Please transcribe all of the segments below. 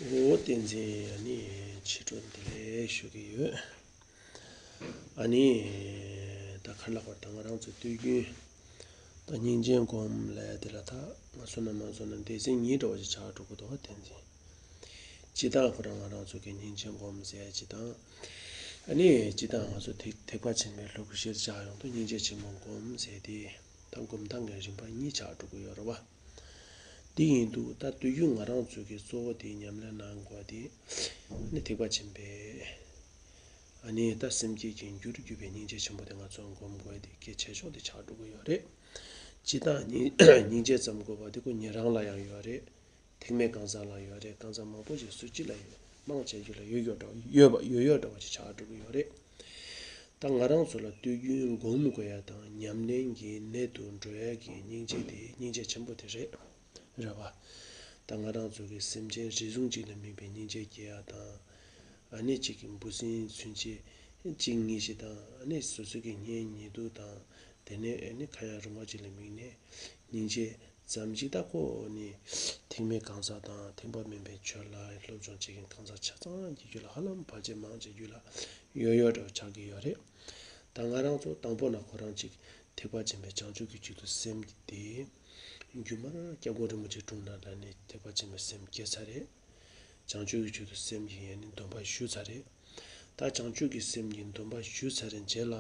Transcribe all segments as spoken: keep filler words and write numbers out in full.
འོ་བསྟན་འཛིན། ཨ་ནི་ཕྱི་དྲོ་བདེ་ལེགས་ཞུ་གི་ཡོད། ཨ་ནི་ད་ག་རེ་ལབ་དགོས་རེད། ད་ང་རང་ཚོ་དུས་རྒྱུན་ད་སྙིང་རྗེ་སྒོམ་ལབ་དེ་ལ་ད་ང་ཚོ་ན་མ་ཚོ་ན་སྡེ་ཚན་གཉིས་འདྲ་བོ་ཞིག་ཆགས་འགྲོ་གི་འདུག་བསྟན་འཛིན། སྤྱིར་བཏང་ཁོ་རང་ང་རང་ཚོ་གི་སྙིང་རྗེ་སྒོམ་ཟེར་ཡ་སྤྱིར་བཏང་། ཨ་ནི་སྤྱིར་བཏང་ང་ཚོ་ཐེག་ཐེག་པ་ཆེན་པོའི་སློབ་ཁྲིད་གཞིར་བཞག་ཡོང་དུས་སྙིང་རྗེ་ཆེན་མོ་སྒོམ་ཟེར་དེ་ད་སྒོམ་སྟངས་ཀྱི་རིམ་པ་གཉིས་ཆགས་འགྲོ་གི་ཡོད་རེད་བ། དེ་ཡིན་དུས་ད་དུས་རྒྱུན་ང་རང་ཚོ་གི་གཙོ་བོ་དེ་ཉམས་ལེན་གནང་དགོས་དེ་ཨ་ནི་ཐེག་པ་ཆེན་པོའི་ཨ་ནི་ད་སེམས་བསྐྱེད་ཀྱི་རྒྱུར་གྱུར་པའི་སྙིང་རྗེ་ཆེན་པོ་དེ་ང་ཚོ་སྒོམ་དགོས་དེ་གལ་ཆེ་ཤོས་དེ་ཆགས་འགྲོ་གི་ཡོད་རེད། སྤྱིར་བཏང་སྙིང་སྙིང་རྗེ་ཙམ་དགོས་པ་དེ་ཁོ་ཉན་རང་ལ་ཡང་ཡོད་རེད། ཐེག་དམན་གང་ཟག་ལ་ཡོད་རེད། གང་ཟག་མང་པོ་ཞིག་སུ་གཅིག་ལ་ཡོད། མང་ཆེ་རྒྱུད་ལ་ཡོད་ཡོད་འདྲ་ཡོད་པ་ཡོད་ཡོད་འདྲ་བ་ཞིག་ཆགས་འགྲོ་གི་ཡོད་རེད། ད་ང་རང་ཚོ་ལ་དུས་རྒྱུན་སྒོམ་དགོས་ཡ་དང་ཉམས་ལེན་གྱི་གནད་དུ་འགྲོ་ཡ་གི་སྙིང་རྗེ་དེ་སྙིང་རྗེ་ཆེན་པོ་དེ་རེད། རེད་བ། ད་ང་རང་ཚོ་གི་སེམས་ཅན་རེ་ཟུང་གཅིག་ལ་དམིགས་པའི་སྙིང་རྗེ་སྐྱེ་ཡ་དང་། ཨ་ནི་གཅིག་གི་འབུ་སྲིན་ཚུན་ཆད་གཅིག་གཉིས་ཤིག་དང་ཨ་ནི་སོ་སོ་གི་གཉེན་ཉེ་དུ་དང་དེ་ནས་ཨ་ནི་ཁ་ཡ་རུང་བ་གཅིག་ལ་དམིགས་ནས་སྙིང་རྗེ་ཙམ་ཞིག་ད་ཁོ་ནི་ཐེག་དམན་གང་ཟག་དང་ཐེག་པ་དམན་པའི་ཆོས་ལ་སློབ་སྦྱོང་བྱེད་མཁན་གང་ཟག་ཆ་ཚང་གི་རྒྱུད་ལ་ཧ་ལམ་ཕལ་ཆེར་མང་ཆེ་རྒྱུད་ལ་ཡོད་ཡོད་འདྲ་བོ་ཆགས་ཀྱི་ཡོད་རེད། ད་ང་རང་ཚོ་དང་པོ་ན་ཁོ་རང་ཅིག་ཐེག་པ་ཆེན་པོའི་བྱང་ཆུབ་ཀྱི་ཆེད་དུ་སེམས་བསྐྱེད་དེ། རྒྱུན་མར་སྐྱབས་མགོན་རིན་པོ་ཆེ་དྲུང་ན་ལ་ནས་ཐེག་པ་ཆེན་པོའི་སེམས་བསྐྱེད་ཚར་རེད། བྱང་ཆུབ་ཀྱི་ཆེད་དུ་སེམས་ཀྱི་ཡན་ནི་སྡོམ་པ་ཞུས་ཚར་རེད། ད་བྱང་ཆུབ་ཀྱི་སེམས་ཀྱི་སྡོམ་པ་ཞུས་ཚར་རེད་རྗེས་ལ།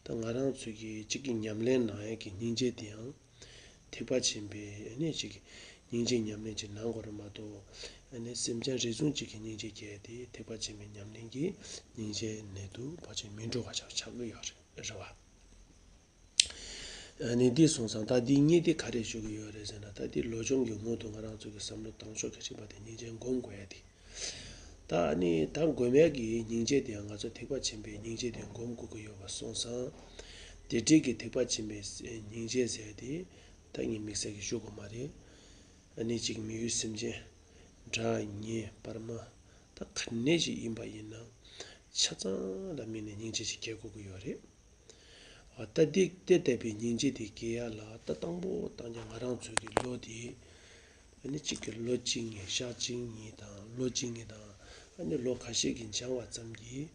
ད་ང་རང་ཚོས་ཀྱི་གཅིག་གི་ཉམས་ལེན་གནང་ཡས་ཀྱི་སྙིང་རྗེ་དེའང་། ཐེག་པ་ཆེན་པོའི་ཨ་ནི་གཅིག་གི་སྙིང་རྗེ་ཉམས་ལེན་ཅིག་གནང་དགོས་རེད་མ་གཏོགས། ཨ་ནི་སེམས་ཅན་རེ་ཟུང་གཅིག་གི་སྙིང་རྗེ་སྐྱེས་ཏེ་ཐེག་པ་ཆེན་པོའི་ཉམས་ལེན་གྱི་སྙིང་རྗེ་གནད་དུ་ཕལ་ཆེར་མི་འགྲོ་བ་ཆགས་ཆགས་ཀྱི་ཡོད་རེད་རེད་བ། ཨ་ནི་འདི་སོང་ཙང་ད་འདི་གཉིས་དེ་ག་རེ་ཞུ་གི་ཡོད་རེད་ཟེར་ན། ད་འདི་བློ་སྦྱོང་གི་སྔོན་དུ་ང་རང་ཚོ་གི་བསམ་བློ་བཏང་ཕྱོགས་ཀྱི་རིམ་པ་དེ་སྙིང་རྗེ་སྒོམ་དགོས་ཡ་དེ། ད་ཨ་ནི་ད་སྒོམ་ཡ་གི་སྙིང་རྗེ་དེ་ང་ཚོ་ཐེག་པ་ཆེན་པོའི་སྙིང་རྗེ་དེ་སྒོམ་དགོས་ཀྱི་ཡོད་པ་སོང་ཙང་། དེ་འདྲའི་གི་ཐེག་པ་ཆེན་པོའི་སྙིང་རྗེ་ཟེར་དེ་ད་ངས་དམིགས་བསལ་གྱི་ཞུ་དགོས་མ་རེད། ཨ་ནི་གཅིག་མི་ཡུལ་སེམས་ཅན། དགྲ་གཉེན་བར་མ། ད་ག་ནས་ཞིག་ཡིན་པ་ཡིན་ན། ཆ་ཚང་ལ་དམིགས་ནས་སྙིང་རྗེ་ཞིག་སྐྱེ་དགོས་ཀྱི་ཡོད་རེད། ཨ་ད་འདི་དེ་ལྟ་བུའི་སྙིང་རྗེ་དེ་སྐྱེ་ཡ་ལ་ད་དང་པོ་དང་ཀྱང་ང་རང་ཚོའི་གི་བློ་དེ། ཨ་ནི་གཅིག་གི་ལོ་གཅིག་གཉིས་ཞག་གཅིག་གཉིས་དང་ལོ་གཅིག་གཉིས་དང་ཨ་ནི་ལོ་ཁ་ཤས་ཀྱི་སྦྱང་བ་ཙམ་གྱིས་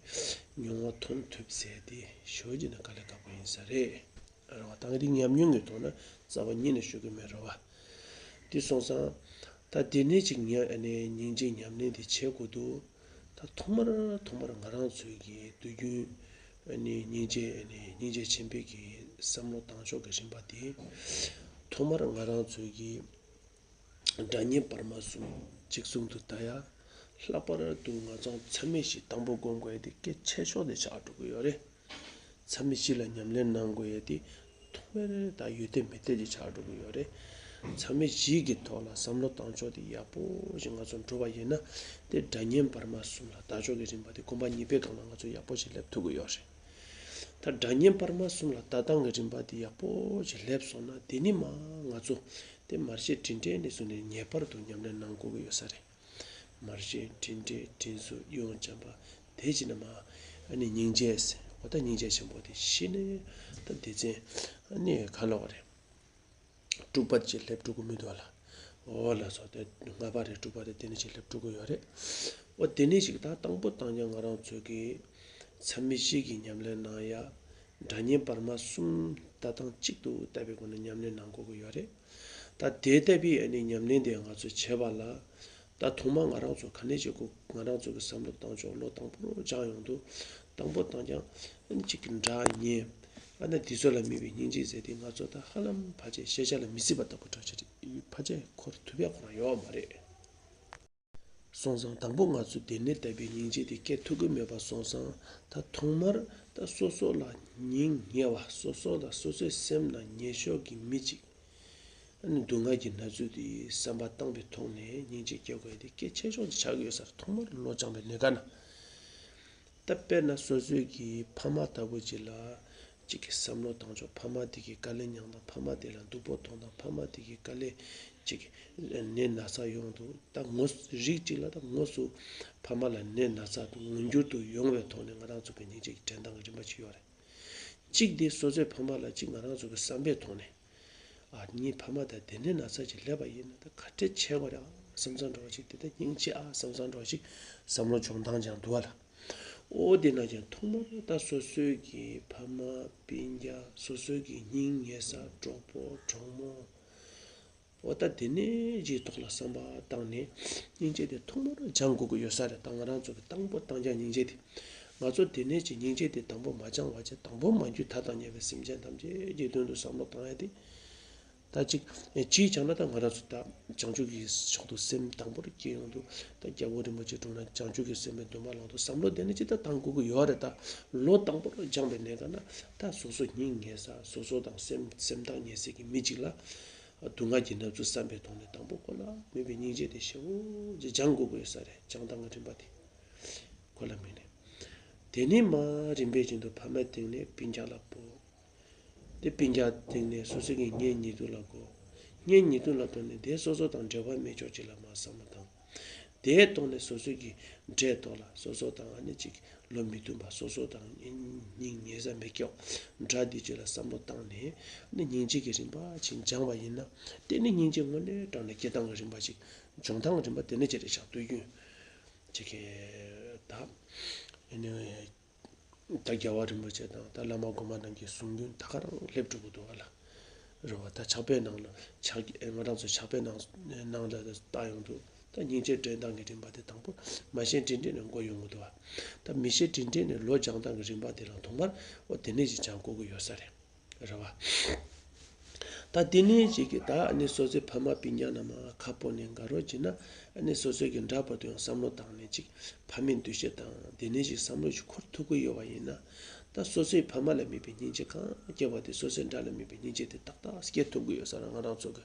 མྱོང་བ་ཐོན་ཐུབ་ཟེར་དེ་ཞོ་རྒྱུ་ན་དཀའ་ལས་ཁག་པོ་ཡིན་ས་རེད། རེད་བ། ད་ང་དེ་ཉམས་མྱོང་གི་ཐོག་ན་རྩ་བ་ཉིད་ནས་ཞུ་གི་མེད་རེད་བ། དེ་སོང་ཙང་། ད་དེ་ནས་ཅིག་ཉ་ཨ་ནི་སྙིང་རྗེ་ཉམས་ལེན་དེ་བྱེད་དགོས་འདུག་ད་ཐོག་མར་ཐོག་མར་ང་རང་ཚོའི་གི་དུས་རྒྱུན་ཨ་ནི་སྙིང་རྗེ་ཨ་ནི་སྙིང་རྗེ་ཆེན་པོའི་གི་བསམ་བློ་བཏང་ཕྱོགས་ཀྱི་རིམ་པ་དེ། ཐོག་མར་ང་རང་ཚོའི་གི་དགྲ་གཉེན་བར་མ་གསུམ་གཅིག་མཚུངས་སུ་ལྟ་ཡ། ལྷག་པར་དུ་ང་ཚོ་མཚམས་མེད་བཞི་དང་པོ་སྒོམ་དགོས་ཡ་དེ་གལ་ཆེ་ཤོས་དེ་ཆགས་འགྲོ་གི་ཡོད་རེད། མཚམས་མེད་བཞི་ལ་ཉམས་ལེན་གནང་དགོས་ཡ་དེ་ཐོག་མར་ད་ཡོད་བདེ་མེད་བདེ་ཅིག་ཆགས་འགྲོ་གི་ཡོད་རེད། མཚམས་མེད་བཞི་གི་ཐོག་ལ་བསམ་བློ་བཏང་ཕྱོགས་དེ་ཡག་པོ་ཞིག་ང་ཚོ་འགྲོ་བ་ཡིན་ན། དེ་དགྲ་གཉེན་བར་མ་གསུམ་ལ་ལྟ་ཕྱོགས་ཀྱི་རིམ་པ་དེ་སྒོམ་པ་གཉིས་པའི་སྒང་ལ་ང་ཚོ་ཡག་པོ་ཞིག་སླེབས་ཐུབ་ཀྱི་ཡོད་རེད། ད་དགྲ་གཉེན་བར་མ་གསུམ་ལ་ལྟ་སྟངས་ཀྱི་རིམ་པ་དེ་ཡག་པོ་ཞིག་སླེབས་སོང་ན་དེ་ནི་མ་ང་ཚོ་དེ་མར་ཤེས་དྲིན་དྲན་ནས་བཟུང་ནས་ངེས་པར་དུ་ཉམས་ལེན་གནང་དགོས་ཀྱི་ཡོད་ས་རེད། མར་ཤེས་དྲིན་དྲན་དྲིན་གཟོ་ཡིད་འོང་བྱམས་པ་དེ་བྱས་ན་མ་ཨ་ནི་སྙིང་རྗེ་ཟེར་འོ་ད་སྙིང་རྗེ་ཆེན་པོ་དེ་ཤེས་ནས་ད་སྡེ་ཚན་ཨ་ནི་ག་ལབ་དགོས་རེད། དྲུག་པ་ཅིག་སླེབས་འགྲོ་གི་མི་འདུག་ལ། འོ་ལགས་སོ། དེ་ལྔ་པ་རེད། དྲུག་པ་རེད། དེ་ནས་ཅིག་སླེབས་འགྲོ་གི་ཡོད་རེད། འོ་དེ་ནས་ཅིག་ད་དང་པོ་དང་ཀྱང་ང་རང་ཚོ་གི་མཚམས་མེད་བཞི་གི་ཉམས་ལེན་གནང་ཡ། དགྲ་གཉེན་བར་མ་གསུམ་ལྟ་སྟངས་གཅིག་ཏུ་ལྟ་བའི་སྒོ་ནས་ཉམས་ལེན་གནང་དགོས་ཀྱི་ཡོད་རེད། ད་དེ་ལྟ་བུའི་ཨ་ནི་ཉམས་ལེན་དེ་ང་ཚོས་བྱེད་པ་ལ། ད་ཐོག་མ་ང་རང་ཚོ་ག་ནས་བྱེད་དགོས། ང་རང་ཚོ་གི་བསམ་བློ་བཏང་ཕྱོགས་བློ་དང་པོར་སྦྱང་ཡོང་དུས། དང་པོ་དང་ཀྱང་ཨ་ནི་གཅིག་གི་དགྲ་གཉེན་ཨ་ནི་དེ་ཚོ་ལ་དམིགས་པའི་སྙིང་རྗེ་ཟེར་དེ་ང་ཚོ་ད་ཧ་ལམ་ཕལ་ཆེར་ཤེས་བྱ་ལ་མི་སྲིད་པ་ལྟ་བུ་འདྲ་ཅིག་རེད། ཕལ་ཆེར་འཁོར་ཐུབ་ཡ་ཁོ་རང་ཡོད་མ་རེད། སོང་ཙང་དང་པོ་ང་ཚོ་དེ་ནས་ལྟ་བུའི་སྙིང་རྗེ་དེ་སྐྱེ་ཐུབ་ཀྱི་མེད་པ་སོང་ཙང་ད་ཐོག་མར་ད་སོ་སོ་ལ་སྙིང་ཉེ་བ་སོ་སོ་ལ་སོ་སོའི་སེམས་ལ་ཉེ་ཤོས་ཀྱི་མི་གཅིག་ཨ་ནི་སྡུག་བསྔལ་གྱི་གནས་ཚུལ་དེ་བསམ་པ་བཏང་པའི་ཐོག་ནས་སྙིང་རྗེ་སྐྱེ་དགོས་དེ་གལ་ཆེ་ཤོས་ཅིག་ཆགས་ཀྱི་ཡོད་ས་རེད། ཐོག་མར་བློ་སྦྱང་བའི་ལས་ཀ་ན། ད་དཔེར་ན་སོ་སོའི་གི་ཕ་མ་ལྟ་བུ་ཅིག་ལ་གཅིག་གི་བསམ་བློ་བཏང་ཕྱོགས། ཕ་མ་དེ་གི་དཀའ་ལས་མྱངས་དང་། ཕ་མ་དེ་ལ་སྡུག་པོ་ཐོགས་དང་། ཕ་མ་དེ་གི་དཀའ་ལས་གཅིག་ནད་ན་ཚ་ཡོང་དུས་ད་དངོས་རིགས་གཅིག་ལ་ད་དངོས་སུ་ཕ་མ་ལ་ནད་ན་ཚ་དང་མངོན་འགྱུར་དུ་ཡོང་བའི་ཐོག་ནས་ང་རང་ཚོ་གི་སྙིང་རྗེ་གི་དྲན་སྟངས་ཀྱི་རིམ་པ་ཅིག་ཡོད་རེད། གཅིག་དེ་སོ་སོའི་ཕ་མ་ལ་གཅིག་ང་རང་ཚོ་གི་བསམ་པའི་ཐོག་ནས། ཨ་ངའི་ཕ་མ་ད་དེ་ནས་ན་ཚ་ཅིག་སླེབས་པ་ཡིན་ན་ད་ག་འདྲ་བྱེད་དགོས་རེད། ཨ་ བསམ་བསམ་འདྲ་བ་ཞིག་དེ་ལྟར་སྙིང་རྗེ་ཨ་བསམ་བསམ་འདྲ་བ་ཞིག་བསམ་བློ་འབྱུང་སྟངས་ཀྱང་འདུག་བ་ལ། ཨོ་དེ་ན་ཀྱང་ཐོག་མར་ད་སོ་སོའི་གི་ཕ་མ་སྤུན་ཀྱག་སོ་སོའི་གི་སྙིང་ཉེ་ས་གྲོགས་པོ་གྲོགས་མོ། ཨོ་ད་དེ་ནས་ཀྱི་ཐོག་ལ་བསམ་པ་བཏང་ནས་སྙིང་རྗེ་དེ་ཐོག་མར་སྦྱང་དགོས་ཀྱི་ཡོད་ས་རེད། ད་ང་རང་ཚོ་གི་དང་པོ་བཏང་རྒྱ་སྙིང་རྗེ་དེ། ང་ཚོ་དེ་ནས་ཀྱི་སྙིང་རྗེ་དེ་དང་པོ་མ་སྦྱང་བ་ཅིག་དང་པོ་མ་འགྱུར་མཐའ་དང་ཉེ་བའི་སེམས་ཅན་ཐམས་ཅད་ཀྱི་དོན་དུ་བསམ་བློ་བཏང་ཡ་དེ། ད་ཅིག་ཅིའི་ཆ་ན་ད་ང་རང་ཚོ་ད་བྱང་ཆུབ་ཀྱི་ཕྱོགས་སུ་སེམས་དང་པོར་སྐྱེ་ཡོང་དུས། ད་རྒྱལ་བ་རིན་པོ་ཆེ་དྲུང་ན་བྱང་ཆུབ་ཀྱི་སེམས་དཔའི་འདུན་མ་ལངས་དུས་བསམ་བློ་དེ་ནས་ཅི་ད་བཏང་དགོས་ཀྱི་ཡོད་རེད། ད་ལོ་དང་པོར་སྦྱངས་པའི་གནས་སྐབས་ན་ད་སོ་སོ་སྙིང་ཉེ་ས་སོ་སོ་དང་སེམས་སེམས་ཐག་ཉེ་སའི་གི་མི་གཅིག་ལ་སྡུག་བསྔལ་གྱི་ན་ཚ་བསམ་པའི་ཐོག་ནས་དང་པོ་ཁོ་ལ་དམིགས་པའི་སྙིང་རྗེ་དེ་ཞེ་པོ་ཅིག་སྦྱང་དགོས་ཀྱི་ཡོད་ས་རེད། སྦྱང་སྟངས་ཀྱི་རིམ་པ་དེ་ཁོ་ལ་དམིགས་ནས། དེ་ནས་མར་རིམ་པས་བཞིན་དུ་ཕ་མའི་སྟེང་ནས་སྤུན་ཀྱག་ལ་སྤོ། དེ་སྤུན་ཀྱག་སྟེང་ནས་སོ་སོ་གི་གཉེན་ཉེ་དུ་ལ་སྤོ། གཉེན་ཉེ་དུ་ལ་སྤོས་ནས་དེ་སོ་སོ་དང་འབྲེལ་བ་མེད་ཕྱོགས་ཅིག་ལ་མར་བསམ་བློ་བཏང་། དེའི་ཐོག་ནས་སོ་སོ་གི་འབྲེལ་ཐོག་ལ་སོ་སོ་དང་ཨ་ནི་ཅིག་ལོ་མི་མཐུན་པ་སོ་སོ་དང་སྙིང་ཉེ་ས་མེད་ཀྱོག་དགྲ་དེ་ཅིག་ལ་བསམ་བློ་བཏང་ནས་ནི་སྙིང་རྗེ་གི་རིམ་པ་ཅིག་སྦྱངས་པ་ཡིན་ན། དེ་ནི་སྙིང་རྗེ་དངོས་གནས་དྲང་གནས་སྐྱེ་སྟངས་ཀྱི་རིམ་པ་ཅིག་འབྱུང་སྟངས་ཀྱི་རིམ་པ་དེ་ནི་ཅི་རེད་ཤག་ལྟོས་རྒྱུན་ཅིག་གི་ད་ཨ་ནི། ད་རྒྱལ་བ་རིན་པོ་ཆེ་དང་ད་བླ་མ་གོང་མ་རྣམས་ཀྱི་གསུང་རྒྱུན་ད་ག་རང་སླེབས་འགྲོ་གི་འདུག་བ་ལ། རེད་བ། ད་ཕྱག་དཔེ་ནང་ལ་ཕྱག་ང་རང་ཚོ་ཕྱག་དཔེ་ནང་ནང་ལ་ལྟ་ཡོང་དུས་ད་སྙིང་རྗེ་འདྲེན་སྟངས་ཀྱི་རིམ་པ་དེ་དང་པོ་མ་ཤེས་འདྲེན་འདྲེན་ནས་འགོ་ཡོང་གི་འདུག་བ། ད་མི་ཤེས་འདྲེན་འདྲེན་ནས་ལོ་སྦྱང་སྟངས་ཀྱི་རིམ་པ་དེ་ལ་ཐོག་མར་འོ་དེ་ནས་ཅིག་སྦྱང་དགོས་ཀྱི་ཡོད་ས་རེད། རེད་བ། ད་དེ་ནས་ཅིག་གིས་ད་ཨ་ནི་སོ་སོའི་ཕ་མ་སྤུན་ཀྱག་རྣམས་ཁ་སྤོ་ནས་དགའ་རོགས་བྱེད་ན། ཨ་ནི་སོ་སོའི་གི་འདྲ་པར་དུ་ཡང་བསམ་བློ་བཏང་ནས་ཅིག་ཕ་མའི་འདུ་ཤེས་དང་དེ་ནས་ཅིག་བསམ་བློ་ཅིག་འཁོར་ཐུབ་ཀྱི་ཡོད་པ་ཡིན་ན། ད་སོ་སོའི་ཕ་མ་ལ་དམིགས་པའི་སྙིང་རྗེ་གང་སྐྱེ་བ་དེ་སོ་སོའི་དགྲ་ལ་དམིགས་པའི་སྙིང་རྗེ་དེ་ཏག་ཏག་སྐྱེ་ཐུབ་ཀྱི་ཡོད་ས་རེད། ང་རང་ཚོ་གི་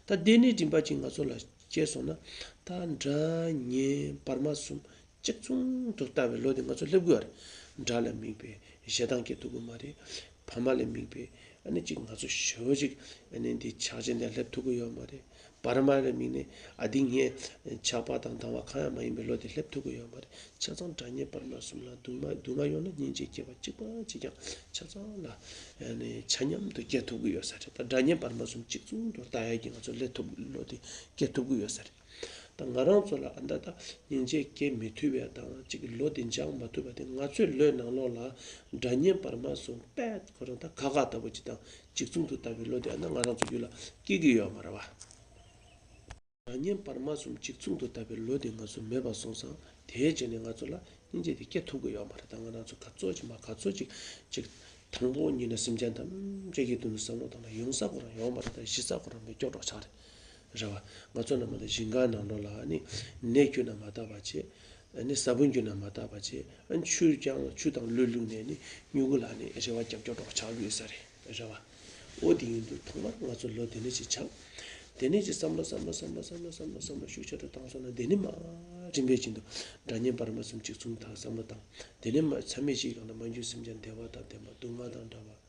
ད་དེ་ནས་རིམ་པ་ཅིག་ང་ཚོ་ལ་སྐྱེས་སོང་ན། ད་དགྲ་གཉེན་བར་མ་གསུམ་གཅིག་མཚུངས་དུ་ལྟ་བའི་བློ་དེ་ང་ཚོ་སླེབས་དགོས་རེད། དགྲ་ལ་དམིགས་པའི་ཞེ་སྡང་སྐྱེ་ཐུབ་ཀྱི་མ་རེད། ཕ་མ་ལ་དམིགས་པའི་ཨ་ནི་ཅིག་ང་ཚོ་ཞེ་པོ་ཅིག་ཨ་ནི་འདི་ཆགས་ཞེན་དེ་སླེབས་ཐུབ་ཀྱི་ཡོད་མ་རེད། བར་མ་ལ་དམིགས་ནས་ཨ་འདི་ངས་ཆགས་པ་དང་སྡང་བ་གང་ཡང་མ་ཡིན་པའི་བློ་དེ་སླེབས་ཐུབ་ཀྱི་ཡོད་མ་རེད། ཆ་ཚང་དགྲ་གཉེན་བར་མ་གསུམ་ལ་སྡུག་བསྔལ་སྡུག་བསྔལ་ཡོང་ན་སྙིང་རྗེ་སྐྱེ་བ་གཅིག་པ་གཅིག་རྐྱང་ཆ་ཚང་ལ་ཨ་ནི་ཆ་མཉམ་དུ་སྐྱེ་ཐུབ་ཀྱི་ཡོད་ས་རེད། ད་དགྲ་གཉེན་བར་མ་གསུམ་གཅིག་མཚུངས་དུ་ལྟ་ཡག་གི་ང་ཚོ་སླེབས་ཐུབ་བློ་དེ་སྐྱེ་ཐུབ་ཀྱི་ཡོད་ས་རེད། ད་ང་རང་ཚོ་ལ་ཨ་ད་ད་སྙིང་རྗེ་སྐྱེ་མི་ཐུབ་པ་དང་གཅིག་གི་བློ་དེ་འཇགས་མ་ཐུབ་པ་དེ་ང་ཚོའི་བློའི་ནང་ལོགས་ལ་དགྲ་གཉེན་བར་མ་གསུམ་པད་ཁོ་རང་ད་ཁ་ཁ་ལྟ་བུ་ཅིག་དང་གཅིག་མཚུངས་དུ་ལྟ་བའི་བློ་དེ་ཨ་ད་ང་རང་ཚོ་རྒྱུད་ལ་སྐྱེ་གི་ཡོད་མ་རེད་བ། དགྲ་གཉེན་བར་མ་གསུམ་གཅིག་མཚུངས་དུ་ལྟ་བའི་བློ་དེ་ང་ཚོ་མེད་པ་སོང་ཙང་དེའི་རྗེས་ནས་ང་ཚོ་ལ་སྙིང་རྗེ་དེ་སྐྱེ་ཐུབ་ཀྱི་ཡོད་མ་རེད། ད་ང་རང་ཚོ་ག་ཚོད་ཅིག་མ་ག་ཚོད་ཅིག་ཅིག་དང་པོ་ཉིད་ནས་སེམས་ཅན་ཐམས་ཅད་ཀྱི་དོན་དུ་བསམ་བློ་བཏང་ན་ཡོང་ས་ཁོ་རང་ཡོད་མ་རེད། ད་གཞི་ས་ཁོ་རང་མེད་སྐྱོ་གྲོགས་ཆགས་རེད། རེད་བ། ང་ཚོ་རྣམས་ལ་ཞིང་ཁ་ནང་ལོགས་ལ་ནི་ནས་རྒྱུ་ན་མ་བཏགས་པ་བྱས། ནི་ས་བོན་རྒྱུ་ན་མ་བཏགས་པ་བྱས། ཆུ་རྐྱང་ཆུ་དང་ལུད་བླུགས་ནས་ནི་སྨྱུ་གུ་ལ་ནི་རེ་བ་རྒྱབ་སྐྱོར་གྲོགས་ཆགས་ཡོད་ས་རེད། རེད་བ། ཨོ་དེ་ཡིན་དུས་ཐོག་མར་ང་ཚོ་བློ་དེ་ནས་ཅིག་ཆགས། དེ་ནས་ཅིག་བསམ་བློ་བསམ་བློ་བསམ་བློ་བསམ་བློ་བསམ་བློ་བསམ་བློ་ཤུགས་ཆེ་རུ་བཏང་སོང་ན་དེ་ནི་མ་རིམ་པས་བཞིན་དུ་དགྲ་གཉེན་བར་མ་གསུམ་གཅིག་མཚུངས་དང་བསམ་བློ་བཏང་། དེ་ནས་མ་མཚམས་མེད་བཞིའི་སྒང་ལ་མ་གྱུར་སེམས་ཅན་བདེ་བ་དང་ལྡན་པ་སྡུག་བསྔལ་དང་བྲལ་བ།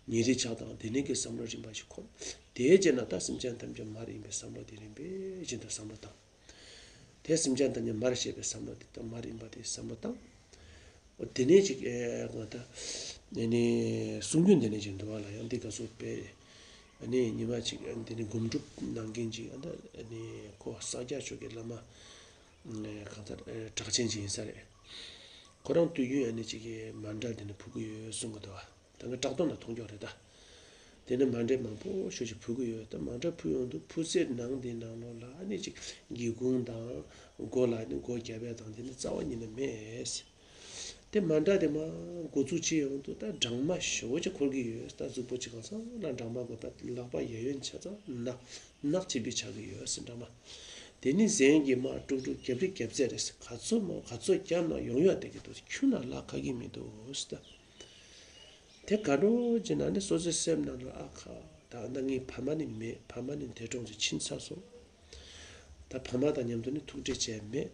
ཉེ་རིང་ཆགས་སྡང་དེ་ནས་ཀྱི་བསམ་བློ་རིམ་པ་ཞིག་འཁོར། དེའི་རྗེས་ན་ད་སེམས་ཅན་ཐམས་ཅད་མ་རིག་པའི་བསམ་བློ་དེ་རིམ་པས་བཞིན་དུ་བསམ་བློ་བཏང་། དེ་སེམས་ཅན་ཐམས་ཅད་མ་རིག་པའི་བསམ་བློ་དེ་དང་མ་རིག་པ་དེ་བསམ་བློ་བཏང་། དེ་ནས་ཅིག་ཨེ་ང་ད་ནས་ནས་གསུང་རྒྱུན་དེ་ནས་ཅིག་འདུག་བ་ལ་ཡང་འདི་ག་ཚོད་པས་ནས་ཉི་མ་ཅིག་འདི་ནས་སྒོམ་སྒྲུབ་གནང་མཁན་ཅིག་ཨ་ད་ནས་ཁོ་ས་སྐྱ་ཆོས་ཀྱི་བླ་མ་གང་ལྟར་གྲགས་ཅན་ཅིག་ཡིན་ས་རེད། ཁོ་རང་དུས་རྒྱུན་ཨ་ནི་ཅིག་གི་མཎྜལ་དེ་ནས་ཕུལ་གི་ཡོད་གསུང་གི་འདུག་བ། ད་ངས་བཀྲག་མདངས་ལ་མཐོང་རྒྱུ་རེད་ད། དེ་ནས་མཎྜལ་མང་པོ་ཞེ་ཅིག་ཕུལ་གི་ཡོད། ད་མཎྜལ་ཕུལ་ཡོང་དུས་ཕུལ་སའི་ནང་དེའི་ནང་ལོགས་ལ་ཨ་ནི་ཅིག་སྒེའུ་ཁུང་དང་སྒོ་ལ་ཨ་ནི་སྒོ་བརྒྱབ་ཡ་དང་དེ་ནི་རྩ་བ་ཉིད་ནས་མེད། དེ་མཎྜལ་དེ་མར་འགོ་བཙུགས་བྱས་ཡོང་དུས་ད་སྦྲང་མ་ཞེ་པོ་ཅིག་འཁོར་གི་ཡོད། ད་གཟུགས་པོ་ཅིག་གང་ས་ལ་སྦྲང་མ་འགོས་པ། ལག་པ་གཡས་གཡོན་ཆ་ཚང་ནག་ནག་ཅིག་བྱས་ཆགས་ཀྱི་ཡོད་ཟེར། སྦྲང་མ་དེ་ནི་གཟན་གྱིས་མར་དཀྲུག་དཀྲུག་རྒྱབ་རི་རྒྱབ་ཚད་རེད་ཟེར། ག་ཚོད་མོ་ག་ཚོད་རྒྱབ་ན་ཡོང་ཡ་དེ་གི་འདུག་ཁྱུ་ན་ལ་ཁ་གི་མི་འདུག་ཟེར། ད་དེ་ག་འདྲ་བྱས་ན་ནི་སོ་སོའི་སེམས་ནང་ལ་ཨ་ཁ་ད་ཨ་ད་ངའི་ཕ་མ་ནི་མེད། ཕ་མ་ནི་འདས་གྲོངས་སུ་ཕྱིན་ཚར་སོང་། ད་ཕ་མ་དང་མཉམ་དུ་ནི་ཐུག་འཕྲད་བྱས་མེད།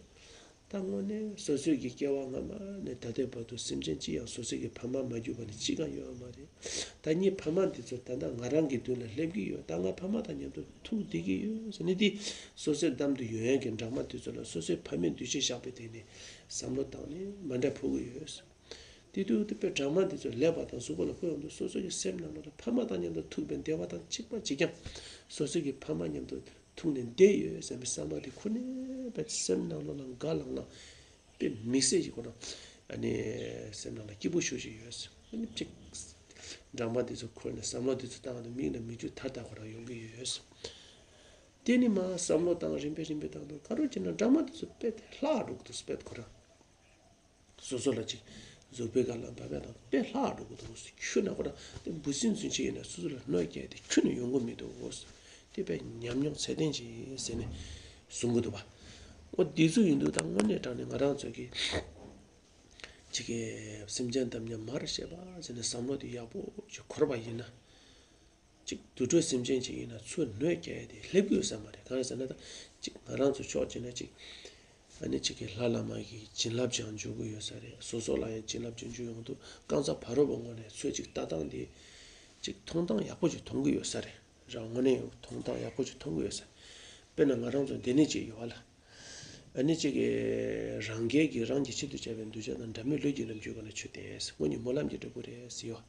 ད་དངོས་གནས་སོ་སོའི་གི་སྐྱེ་བ་སྔ་མ་ནས་ད་ལྟའི་བར་དུ་སེམས་ཅན་གཅིག་ཡང་སོ་སོའི་གི་ཕ་མ་མ་གྱུར་པ་ནི་གཅིག་ཀྱང་ཡོད་མ་རེད། ད་ངའི་ཕ་མ་འདི་ཚོ་ད་ལྟ་ང་རང་གི་མདུན་ལ་སླེབས་ཀྱི་ཡོད། ད་ང་ཕ་མ་དང་མཉམ་དུ་ཐུག་བསྡད་ཀྱི་ཡོད་ཟེར་ནས་འདི་སོ་སོའི་གདམ་དུ་ཡོང་ཡག་གི་སྦྲང་མ་འདི་ཚོ་ལ་སོ་སོའི་ཕ་མའི་འདུ་ཤེས་བཞག་པའི་སྟེང་ནས་བསམ་བློ་བཏང་ནས་མཎྜལ་ཕུལ་གྱི་ཡོད། དེ་དུས་དེ་པའི་སྦྲང་མ་འདི་ཚོ་ལེགས་པ་དང་གཟུགས་པོ་ལ་ཕུལ་ཡོང་དུས་སོ་སོ་གི་སེམས་ནང་ལ་ཕ་མ་དང་མཉམ་དུ་ཐུག་པའི་བདེ་བ་དང་གཅིག་པ་གཅིག་རྐྱང་། སོ་སོ་གི་ཕ་མ་མཉམ་དུ་ ཐུག་ནས་བསྡད་ཡོད་ཟེར་བའི་བསམ་པ་དེ་ཁོ་ནས་པའི་སེམས་ནང་ལོགས་ལ་དགའ་ལངས་ལངས་དཔེ་མི་སྲིད་ཅིག་ཁོ་རང་ཨ་ནི་སེམས་ནང་ལ་སྐྱིད་པོ་ཞེ་ཅིག་ཡོད། ཨ་ནི་ཅིག་སྦྲང་མ་དེ་ཚོ་འཁོར་ནས་བསམ་བློ་དེ་ཚོ་བཏང་ནས་མིག་ནས་མིག་ཆུ་ཐར་ཐར་ཁོ་རང་ཡོང་གི་ཡོད། དེ་ནི་མ་བསམ་བློ་བཏང་རིམ་པས་རིམ་པས་བཏང་དུས་ག་རེ་བྱས་ན་སྦྲང་མ་དེ་ཚོ་དཔེ་དེ་ལྷག་འགྲོ་གི་འདུག་དཔེ་ཁོ་རང་སོ་སོ་ལ་ཅིག་གཟུགས་པོའི་སྒང་ལ་འབབ་པ་དང་དཔེ་ལྷག་འགྲོ་གི་འདུག་ཁྱོད་ན་ཁོ་རང་དེ་འབུ་སྲིན་ཚུན་ཆད་ཡིན་ན་སོ་སོ་ལ་གནོད་སྐྱེལ་ཏེ་ཁྱོན་ནས་ཡོང་གི་མི་འདུག་དེ་དཔེ་ཉམས་མྱོང་ཚད་ལྡན་ཅིག་ཟེར་ནས་གསུང་གི་འདུག་བ། འོ་དེ་ཚོ་ཡིན་དུས་ད་དངོས་གནས་དྲང་ནས་ང་རང་ཚོ་གི་ཅིག་གི་སེམས་ཅན་དམ་ཉམས་མར་བཤད་པ་ཟེར་ནས་བསམ་བློ་དེ་ཡག་པོ་ཅིག་འཁོར་བ་ཡིན་ན། ཅིག་དུད་འགྲོ་སེམས་ཅན་ཅིག་ཡིན་ན་ཚུར་གནོད་སྐྱེལ་ཡ་དེ་སླེབས་ཀྱི་ཡོད་ས་མ་རེད། གང་ཡིན་ཟེར་ན་ད་ཅིག་ང་རང་ཚོ་ཕྱོགས་གཅིག་ན་ཅིག་ཨ་ནི་ཅིག་གི་ལྷ་བླ་མ་གི་བྱིན་རླབས་ཅིག་འཇུག་གི་ཡོད་ས་རེད། སོ་སོ་ལ་ཡང་བྱིན་རླབས་ཅིག་འཇུག་ཡོང་དུས་རྐང་ཚ་བ་རོ་བའི་ངོས་ནས་ཚུར་ཅིག་ལྟ་སྟངས་དེ་ཅིག་མཐོང་སྟངས་ཡག་པོ་ཅིག་མཐོང་གི་ཡོད་ས་རེད། རང་ངོས་ནས་ཡང་མཐོང་སྟངས་ཡག་པོ་ཅིག་མཐོང་གི་ཡོད་ས་རེད། དཔེར་ན་ང་རང་ཚོ་འདི་ནས་ཅིག་ཡོད་བ་ལ། ཨ་ནི་གཅིག་གིས་རང་རྒྱལ་གྱིས་རང་གི་ཆེད་དུ་བྱས་པའི་གདུལ་བྱ་དང་འདྲ་མིན་ལུས་ཀྱི་རྣམ་འགྱུར་སྒང་ལ་ཆོས་བསྟན། དངོས་གཉེན་སྨོན་ལམ་གྱི་འབྲས་བུ་རེད་ཟེར་ཡོད།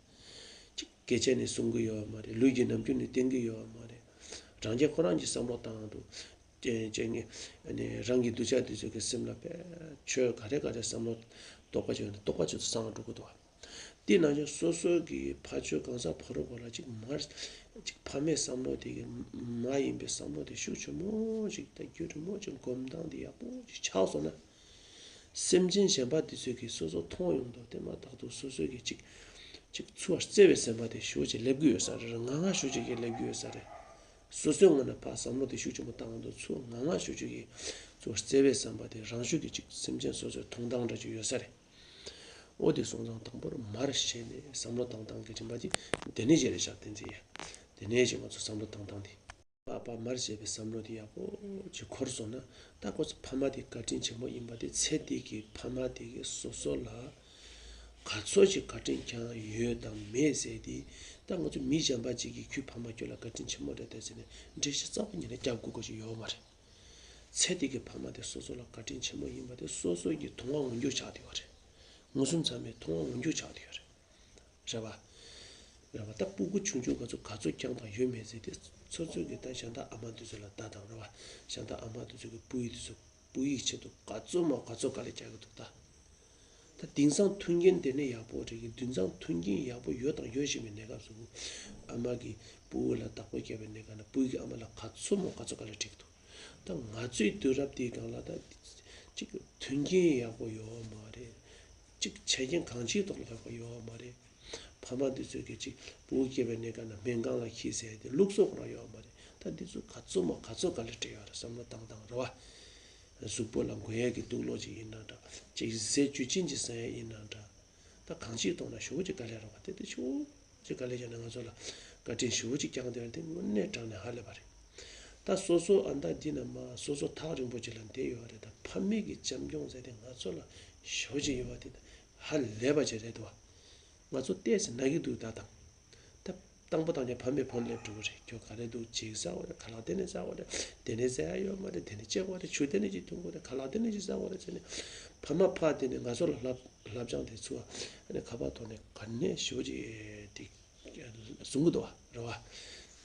གཅིག་སྐད་ཆ་ནི་གསུང་གི་ཡོད་མ་རེད། ལུས་ཀྱི་རྣམ་འགྱུར་ནི་བསྟན་གྱི་ཡོད་མ་རེད། རང་རྒྱལ་ཁོ་རང་གི་བསམ་བློ་བཏང་དུས་ཅན་ཅན་གྱི་ཨ་ནི་རང་གི་གདུལ་བྱ་དེ་ཚོ་གི་སེམས་ལ་དཔེ་ཆོས་ག་རེ་ག་རེ་བསམ་བློ་རྟོག་པ་ཅིག་ཡོད་ན་རྟོག་པ་ཅིག་ཏུ་སངས་འགྲོ་གི་འདུག་དེ་ནང་བཞིན་སོ་སོ་གི་ཕ་ཆོས་གང་ཟག་ཕ་རོལ་པོ་ལ་ཅིག་མ་ཅིག་ཕ་མའི་བསམ་བློ་དེ་གི་མ་ཡིན་པའི་བསམ་བློ་དེ་ཤུགས་ཆེན་མོ་ཅིག་དང་རྒྱུན་རིང་མོ་ཅིག་སྒོམ་སྟངས་དེ་ཡག་པོ་ཅིག་ཆགས་སོང་ན། སེམས་ཅན་གཞན་པ་དེ་ཚོས་ཀྱིས་སོ་སོ་མཐོང་ཡོང་དུས་དེ་མ་ཐག་ཏུ་སོ་སོ་གི་ཅིག་ཅིག་འཚུབ་པར་བརྩེ་བའི་སེམས་པ་དེ་ཤུགས་ཆེ་སླེབས་ཀྱི་ཡོད་ས་རེད། ང་ང་ཤུགས་ཆེ་གི་སླེབས་ཀྱི་ཡོད་ས་རེད། སོ་སོའི་ངོས་ནས་ཕར་བསམ་བློ་དེ་ཤུགས་ཆེན་པོ་བཏང་དུས་ཚུར་ང་ང་ཤུགས་ཆེ་གི་འཚུབ་པར་བརྩེ་བའི་བསམ་པ་དེ་རང་ཤུགས་ཀྱིས་ཅིག་སེམས་ཅན་སོ་སོའི་མཐོང་སྟངས་འདྲ་ཅིག་ཡོད་ས་རེད། འོ་དེ་སོང་ཙང་དང་པོར་མར་བཤད་ནས་བསམ་བློ་བཏང་སྟངས་ཀྱི་རིམ་པ་དེ་དེ་ནས་བཤད་རེད་བཞག་བསྟན་འཛིན་ཡ། དེ་ནས་བཤད་ང་ཚོ་བསམ་བློ་བཏང་སྟངས་དེ། པ་པ་མར་བཤད་པའི་བསམ་བློ་དེ་ཡག་པོ་ཅིག་འཁོར་སོང་ན་ད་ཁོ་ཚོ་ཕ་མ་དེ་བཀའ་དྲིན་ཆེན་པོ་ཡིན་པ་དེ་ཚེ་འདི་གི་ཕ་མ་དེ་གི་སོ་སོ་ལ་ག་ཚོད་ཅིག་བཀའ་དྲིན་བསྐྱངས་ཡོད་དང་མེད་ཟེར་དེ་ད་ང་ཚོ་མི་གཞན་པ་ཅིག་གིས་ཁྱོད་ཕ་མ་ཁྱོད་ལ་བཀའ་དྲིན་ཆེན་མོ་རེད་དེ་ཟེར་ནས་འགྲེལ་བཤད་རྩ་བ་ཉིད་ནས་རྒྱབ་དགོས་དགོས་ཅིག་ཡོད་མ་རེད། ཚེ་འདི་གི་ཕ་མ་དེ་སོ་སོ་ལ་བཀའ་དྲིན་ཆེན་མོ་ཡིན་པ་དེ་སོ་སོ་གི་མཐོང་བ་མངོན་གྱུར་ཆགས་བསྡད་ཡོད་རེད། མངོན་སུམ་ཚང་མའི་མཐོང་བ་མངོན་གྱུར་ཆགས་བསྡད་ཡོད་རེད། རེད་བ། རེད་བ། ད་སྤུ་གུ་ཆུང་ཆུང་ག་ཚོད་ག་ཚོད་བསྐྱངས་དང་ཡོད་མེད་ཟེར་དེ་ཚོ་ཚོད་ཀྱི་ད་གཞན་དག་ཨ་མ་དེ་ཚོ་ལ་ལྟ་དང་རེད་བ། གཞན་དག་ཨ་མ་དེ་ཚོ་གི་སྤུ་གུ་དེ་ཚོ་སྤུ་གུའི་ཆེད་དུ་ག་ཚོད་མང་ག་ཚོད་དཀའ་ལས་རྒྱག་གི་འདུག་ད། ད་དེང་སང་མཐུན་རྐྱེན་དེ་ནས་ཡག་པོ་རེད་གི། དེང་སང་མཐུན་རྐྱེན་ཡག་པོ་ཡོད་དང་ཡོད་བཞིན་པའི་གནས་སྐབས་སུ་ཨ་མ་གིས་སྤུ་གུ་ལ་བདག་པོ་བརྒྱབ་པའི་གནས་སྐབས་ན་སྤུ་གུ་གིས་ཨ་མ་ལ་ག་ཚོད་མང་ག་ཚོད་དཀའ་ལས་འཕྲད་ཀྱི་འདུག་ད་ང་ཚོའི་དུས་རབས་དེའི་སྒང་ལ་ད་ཅིག་མཐུན་རྐྱེན་ཡག་པོ་ཡོད་མ་རེད། ཅིག་ཆ་རྐྱེན་གང་ཅིའི་ཐོག་ལ་ཡག་པོ་ཡོད་མ་རེད། ཕ་མ་འདི་ཚོས་ཀྱི་ཅིག་སྤུ་གུ་སྐྱེས་པའི་གནས་སྐབས་ན་སྨན་ཁང་ལ་འཁྱེར་ཟེར་ཏེ་ལུགས་སྲོལ་ཁོ་རང་ཡོད་མ་རེད། ད་འདི་ཚོ་ག་ཚོད་མང་ག་ཚོད་དཀའ་ལས་འཕྲད་ཡོད་རེད་བསམ་བློ་བཏང་བཏང་རེད་བ། གཟུགས་པོ་ལ་འགོས་ཡས་ཀྱི་དུག་སློག་ཅིག་ཡིན་ན་འདྲ། ཅིག་ཟས་བཅུད་ཅན་ཅིག་ཟ་ཡས་ཡིན་ན་འདྲ། ད་གང་ཅིའི་ཐོག་ན་ཞེ་པོ་ཅིག་དཀའ་ལས་རེད་བ། དེ་དེ་ཞེ་པོ་ཅིག་དཀའ་ལས་བརྒྱབ་ནས་ང་ཚོ་ལ་བཀའ་དྲིན་ཞེ་པོ་ཅིག་བསྐྱངས་བསྡད་ཡོད་རེད། དེ་དངོས་གནས་དྲང་ནས་ཧ་ལས་པ་རེད། ད་སོ་སོ་ཨ་མདའ་འདི་ན་མ་སོ་སོ་ཐག་རིང་པོ་ཅིག་ལ་བསྡད་ཡོད་རེད། ད་ཕ་མེས་ཀྱི་བྱམས་སྐྱོང་ཟེར་དེ་ང་ཚོ་ལ་ཞེ་པོ་ཅིག་ཡོད་པ་དེ་ཧ་ལས་པ་ཅིག་རེད་འདུག་བ། ང་ཚོ་ཏོག་ཙམ་ན་གི་འདུག་ད་དང་། ད་དང་པོ་དང་ཆ་ཕ་མས་ཕོན་སླེབས་འགྲོ་གི་རེད། ཁྱོད་ག་རེ་འདུག་ཅིག་ཟ་བ་རེད། ཁ་ལག་དེ་ནས་ཟ་བ་རེད། དེ་ནས་ཟ་ཡ་ཡོད་མ་རེད། དེ་ནས་སྐྱེ་བ་རེད། ཆུ་དེ་ནས་ཅིག་འཐུང་དགོས་རེད། ཁ་ལག་དེ་ནས་ཅིག་ཟ་བ་རེད་ཟེར་ནས་ཕ་མ་ཕར་དེ་ནས་ང་ཚོ་ལ་བསླབ་བསླབ་སྦྱང་དེ་ཚུར་ཨ་ནི་ཁ་པར་ཐོག་ནས་ག་ནས་ཞེ་པོ་ཅིག་དེ་གསུང་གི་འདུག་བ་རེད་བ།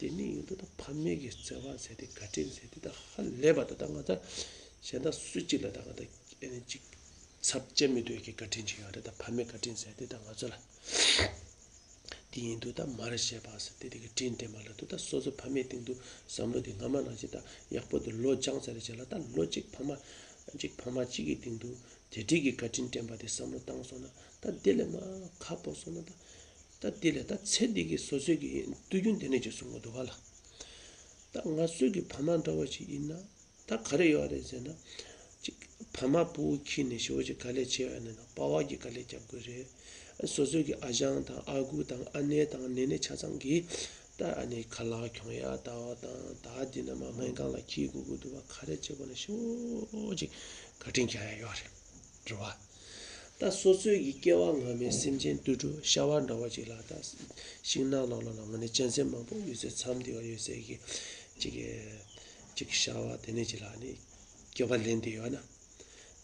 དེ་ནས་ཡིན་དུས་ད་ཕ་མེས་ཀྱི་བརྩེ་བ་ཟེར་དེ་བཀའ་དྲིན་ཟེར་དེ་ད་ཧ་ལས་པ་ད་ད་ང་ད་གཞན་དག་སུ་གཅིག་ལ་ད་ང་ད་ཨ་ནི་ཅིག་ཚབ་བྱེད་མི་ཐུབ་ཀྱི་བཀའ་དྲིན་ཅིག་ཡོད་རེད། ད་ཕ་མའི་བཀའ་དྲིན་ཟེར་དེ་ད་ང་ཚོ་ལ། དེ་ཡིན་དུས་ད་མར་བཤད་པ་ཟེར་དེ་དེ་གི་དྲིན་དྲན་པ་ལ་དུ་ད་སོ་སོ་ཕ་མའི་སྟེང་དུ་བསམ་བློ་དེ་སྔ་མ་ནང་བཞིན་ད་ཡག་པོ་དུ་ལོ་བཅང་ཚར་རེ་བྱས་ལ་ད་ལོ་གཅིག་ཕ་མ་གཅིག་ཕ་མ་གཅིག་གི་སྟེང་དུ་དེ་འདྲའི་གི་བཀའ་དྲིན་དྲན་པ་དེ་བསམ་བློ་བཏང་སོང་ན་ད་དེ་ལས་མ་ཁ་སྤོ་སོང་ན་ད་ད་དེ་ལས་ད་ཚེ་འདི་གི་སོ་སོའི་གི་དུས་རྒྱུན་དེ་ནས་ཅིག་གསུང་གི་འདུག་ག་ལ། ད་ང་ཚོའི་གི་ཕ་མ་འདྲ་བ་ཅིག་ཡིན་ན། ད་ག་རེ་ཡོད་རེད་ཟེར་ན། གཅིག་ཕ་མ་སྤུ་གུ་ཁྱེར་ནས་ཞེ་པོ་ཅིག་དཀའ་ལས་བྱས་ཡོད་ན་ན་པ་ཕ་གིས་དཀའ་ལས་རྒྱབ་དགོས་རེད། སོ་སོའི་གི་ཨ་ཞང་དང་ཨ་ཁུ་དང་ཨ་ནེ་དང་ནེ་ནེ་ཆ་ཚང་གིས་ད་ཨ་ནི་ཁ་ལག་གྱོང་ཡ་ལྟ་བ་དང་ད་འདི་ན་མ་སྨན་ཁང་ལ་འཁྱེར་དགོས་ཀྱི་འདུག་བ། ག་རེ་བྱེད་དགོས་ན་ཞེ་པོ་ཅིག་བཀའ་དྲིན་རྒྱག་ཡ་ཡོད་རེད། རེད་བ། ད་སོ་སོའི་གི་སྐྱེ་བ་སྔ་མའི་སེམས་ཅན་དུད་འགྲོ་ཤ་བ་འདྲ་བ་ཅིག་ལ་ད་ཤིང་ནགས་ནང་ལོགས་ལ་ང་ནི་གཅན་གཟན་མང་པོ་ཡོད་སའི་མཚམས་དེ་བ་ཡོད་སའི་གི་ཅིག་གི་ཅིག་ཤ་བ་དེ་ནས་ཅིག་ལ་ནི་སྐྱེ་བ་ལེན་དེ་ཡོད་ན།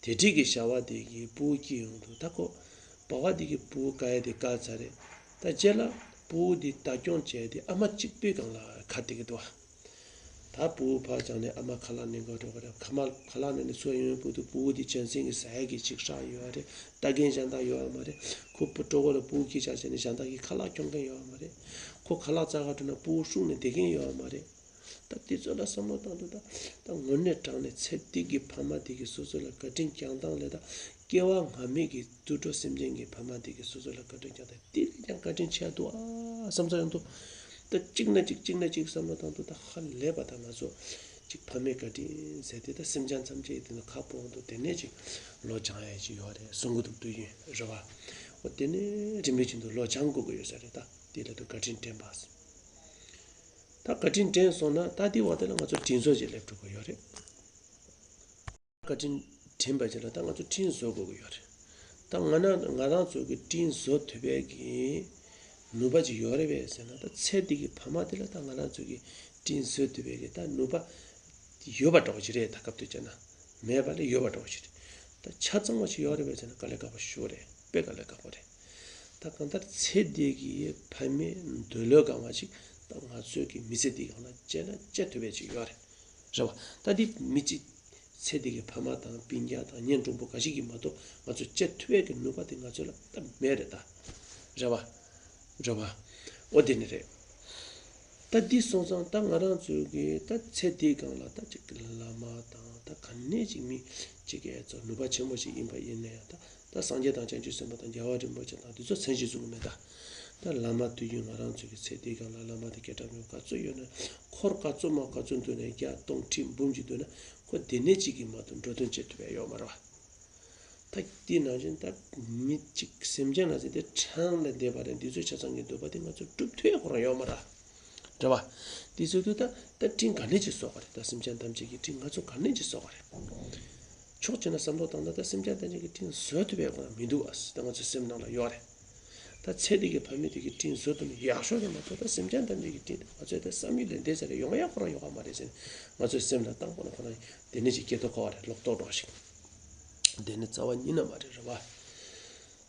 དེ་འདྲའི་གི་ཤ་བ་དེ་གི་སྤུ་གུ་སྐྱེ་ཡོང་དུས་ད་ཁོ་པ་ཕ་དེ་གི་སྤུ་གུ་བཀག་ཡ་དེ་བཀག་ཚར་རེད། ད་རྗེས་ལ་སྤུ་གུ་དེ་ལྟ་སྐྱོང་བྱས་ཏེ་ཨ་མ་གཅིག་པུའི་སྒང་ལ་ཁ་གཏད་ཀྱི་འདུག་བ། ད་ ད་ཕྲུ་གུ་ཕར་བྱུང་ནས་ཨ་མ་ཁ་ལག་ནས་འགོ་འགྲོ་གི་རེད། ཁ་མ་ཁ་ལག་ནས་ནས་ཚུར་ཡོང་བའི་བར་དུ་ཕྲུ་གུ་དེ་གཅན་གཟན་གྱིས་ཟ་ཡག་གི་ཅིག་ཧྲག་ཡོད་རེད། ལྟ་མཁན་གཞན་དག་ཡོད་མ་རེད། ཁོ་ཕྲུ་གུ་ལ་ཕྲུ་གུ་སྐྱེས་ཆགས་བྱས་ནས་གཞན་དག་གིས་ཁ་ལག་འཁྱོངས་མཁན་ཡོད་མ་རེད། ཁོ་ཁ་ལག་བཙལ་ག་འགྲོ་ན་ཕྲུ་གུ་བསྲུངས་ནས་བསྡད་མཁན་ཡོད་མ་རེད། ད་དེ་ཚོ་ལ་བསམ་བློ་བཏང་དུས་ད་ད་དངོས་གནས་དྲང་གནས་ཚེ་འདི་གི་ཕ་མ་དེ་གིས་སོ་སོ་ལ་བཀའ་དྲིན་བསྐྱངས་སྟངས་ལས་ད་སྐྱེ་བ་སྔ་མའི་གི་དུད་འགྲོ་སེམས་ཅན་གྱི་ཕ་མ་དེ་གིས་སོ་སོ་ལ་བཀའ་དྲིན་བསྐྱངས་སྟངས་དེ་ལས་ཀྱང་བཀའ་དྲིན་ཆེ་འདུག་ཨ་བསམ་ས་ཡོང་དུས། ད་གཅིག་ན་གཅིག་གཅིག་ན་གཅིག་བསམ་བློ་བཏང་དུས་ད་ཧ་ལས་པ་ད་ང་ཚོ་གཅིག་ཕ་མའི་བཀའ་དྲིན་ཟེར་དེ་ད་སེམས་ཅན་ཐམས་ཅད་དེ་ནི་ཁ་སྤོ་འོང་དུས་དེ་ནས་གཅིག་བློ་སྦྱང་ཡ་ཅིག་ཡོད་རེད་གསུང་གི་འདུག་དུས་ཡིན་རེད་བ། འོ་དེ་ནས་རིམ་པས་ཅིག་ཏུ་བློ་སྦྱང་དགོས་ཀྱི་ཡོད་ས་རེད། ད་དེ་ལ་དུ་བཀའ་དྲིན་དྲན་པ། ད་བཀའ་དྲིན་དྲན་སོང་ན་ད་དེ་བར་དེ་ལ་ང་ཚོ་དྲིན་གཟོ་ཅིག་སླེབས་འགྲོ་གི་ཡོད་རེད། བཀའ་དྲིན་དྲན་པ་ཅིག་ལ་ད་ང་ཚོ་དྲིན་གཟོ་དགོས་ཀྱི་ཡོད་རེད། ད་ང་ན་ང་རང་ཚོ་གི་དྲིན་གཟོ་ཐུབ་པའི་གི་ནུས་པ་ཅིག་ཡོད་རེད་པས་ཟེར་ན། ད་ཚེ་འདི་གི་ཕ་མ་དེ་ལ་ད་ང་རང་ཚོ་གི་དྲིན་གཟོ་ཐུབ་པའི་གི་ད་ནུས་པ་ཡོད་པ་འདྲ་བོ་ཅིག་རེད། ད་སྐབས་དུས་བྱས་ན་མེད་པ་ལས་ཡོད་པ་འདྲ་བོ་ཅིག་རེད། ད་ཆ་ཚང་བ་ཅིག་ཡོད་རེད་པས་ཟེར་ན་དཀའ་ལས་ཁག་པོ་ཞེ་པོ་རེད། དཔེ་དཀའ་ལས་ཁག་པོ་རེད། ད་གང་ལྟར་ཚེ་འདི་གི་ཕ་མའི་འདོད་བློ་སྒང་བ་ཅིག་ད་ང་ཚོའི་གི་མི་ཚེ་འདི་སྒང་ལ་སྤྱད་ན་སྤྱད་ཐུབ་པའི་ཅིག་ཡོད་རེད། རེད་བ། ད་འདི་མི་གཅིག་ཚེ་འདི་གི་ཕ་མ་དང་སྤུན་ཀྱག་དང་གཉེན་དྲུང་པོ་འགའ་ཞིག་གིས་མ་གཏོགས་ང་ཚོ་སྤྱད་ཐུབ་པའི་གི་ནུས་པ་དེ་ང་ཚོ་ལ་ད་མེད་རེད་ད། རེད་བ། རེད་བ། འོ་དེ་ནི་རེད། ད་འདི་སོང་ཙང་ད་ང་རང་ཚོའི་གི་ད་ཚེ་འདིའི་སྒང་ལ་ད་ཅིག་བླ་མ་དང་ད་ག་ནས་ཅིག་མི་ཅིག་གི་ཨེ་ཚོ་ནུས་པ་ཆེན་པོ་ཞིག་ཡིན་པ་ཡིན་ན་ཡང་ད་ད་སངས་རྒྱས་དང་བྱང་ཆུབ་སེམས་དཔའ་དང་རྒྱལ་བ་རིན་པོ་ཆེ་དང་འདི་ཚོ་མཚན་གཞི་བཟུང་གི་མེད་ད། ད་བླ་མ་དུས་རྒྱུན་ང་རང་ཚོའི་གི་ཚེ་འདིའི་སྒང་ལ་བླ་མ་དང་སྐྱེ་ཕྲེང་རིམ་པ་ག་ཚོད་ཡོད་ན་འཁོར་ག་ཚོད་མང་ག་ཚོད་འདུག་ན་བརྒྱ་སྟོང་ཁྲི་འབུམ་གཅིག་འདུག་ན་ཁོ་དེ་ནས་གཅིག་གིས་མ་གཏོགས་འགྲོ་དོན་བྱེད་ཐུབ་ཡ་ཡོད་མ་རེད་བ། ད་དེ་ནང་བཞིན་ད་མི་གཅིག་སེམས་ཅན་ལ་ཟེར་ཏེ་འཕྲང་ལ་བསྡད་པ་རེད། འདི་ཚོའི་ཆ་ཚང་གི་འདོད་པ་དེ་ང་ཚོས་སྒྲུབ་ཐུབ་ཡ་ཁོ་རང་ཡོད་མ་རེད། རེད་བ། དེ་ཚོ་དུས་ད་ད་དྲིན་ག་ནས་ཅིག་གཟོ་ག་རེད། ད་སེམས་ཅན་ཐམས་ཅད་ཀྱི་དྲིན་ང་ཚོ་ག་ནས་ཅིག་གཟོ་ག་རེད། ཕྱོགས་གཅིག་ན་བསམ་བློ་བཏང་ན་ད་སེམས་ཅན་ཐམས་ཅད་ཀྱི་དྲིན་གཟོ་ཐུབ་པའི་ཁོ་རང་མི་འདུག་ཨ། ད་ང་ཚོའི་སེམས་ནང་ལ་ཡོད་རེད། ད་ཚེ་འདི་གི་ཕ་མེས་དེ་གི་དྲིན་གཟོ་ཐུབ་ན་ཡག་ཤོས་རེད་མ་གཏོགས་ད་སེམས་ཅན་ཐམས་ཅད་ཀྱི་དྲིན་དེ་ང་ཚོས་ད་བསམ་ཡུལ་ལས་འདས་ས་རེད། ཡོང་ཡ་ཁོ་རང་ཡོད་ག་མ་རེད་ཟེར་ནས་ང་ཚོའི་སེམས་ལ་བཏང་དགོས་ན་ཁོ་རང་དེ་ནས་ཅིག་སྐྱེ་ཐོག་ཁ་བ་རེད། ལོག་རྟོག་འགྲོ་ཞིག་དེ་ནི་རྩ་བ་ཉིད་ནས་མ་རེད། རེད་བ།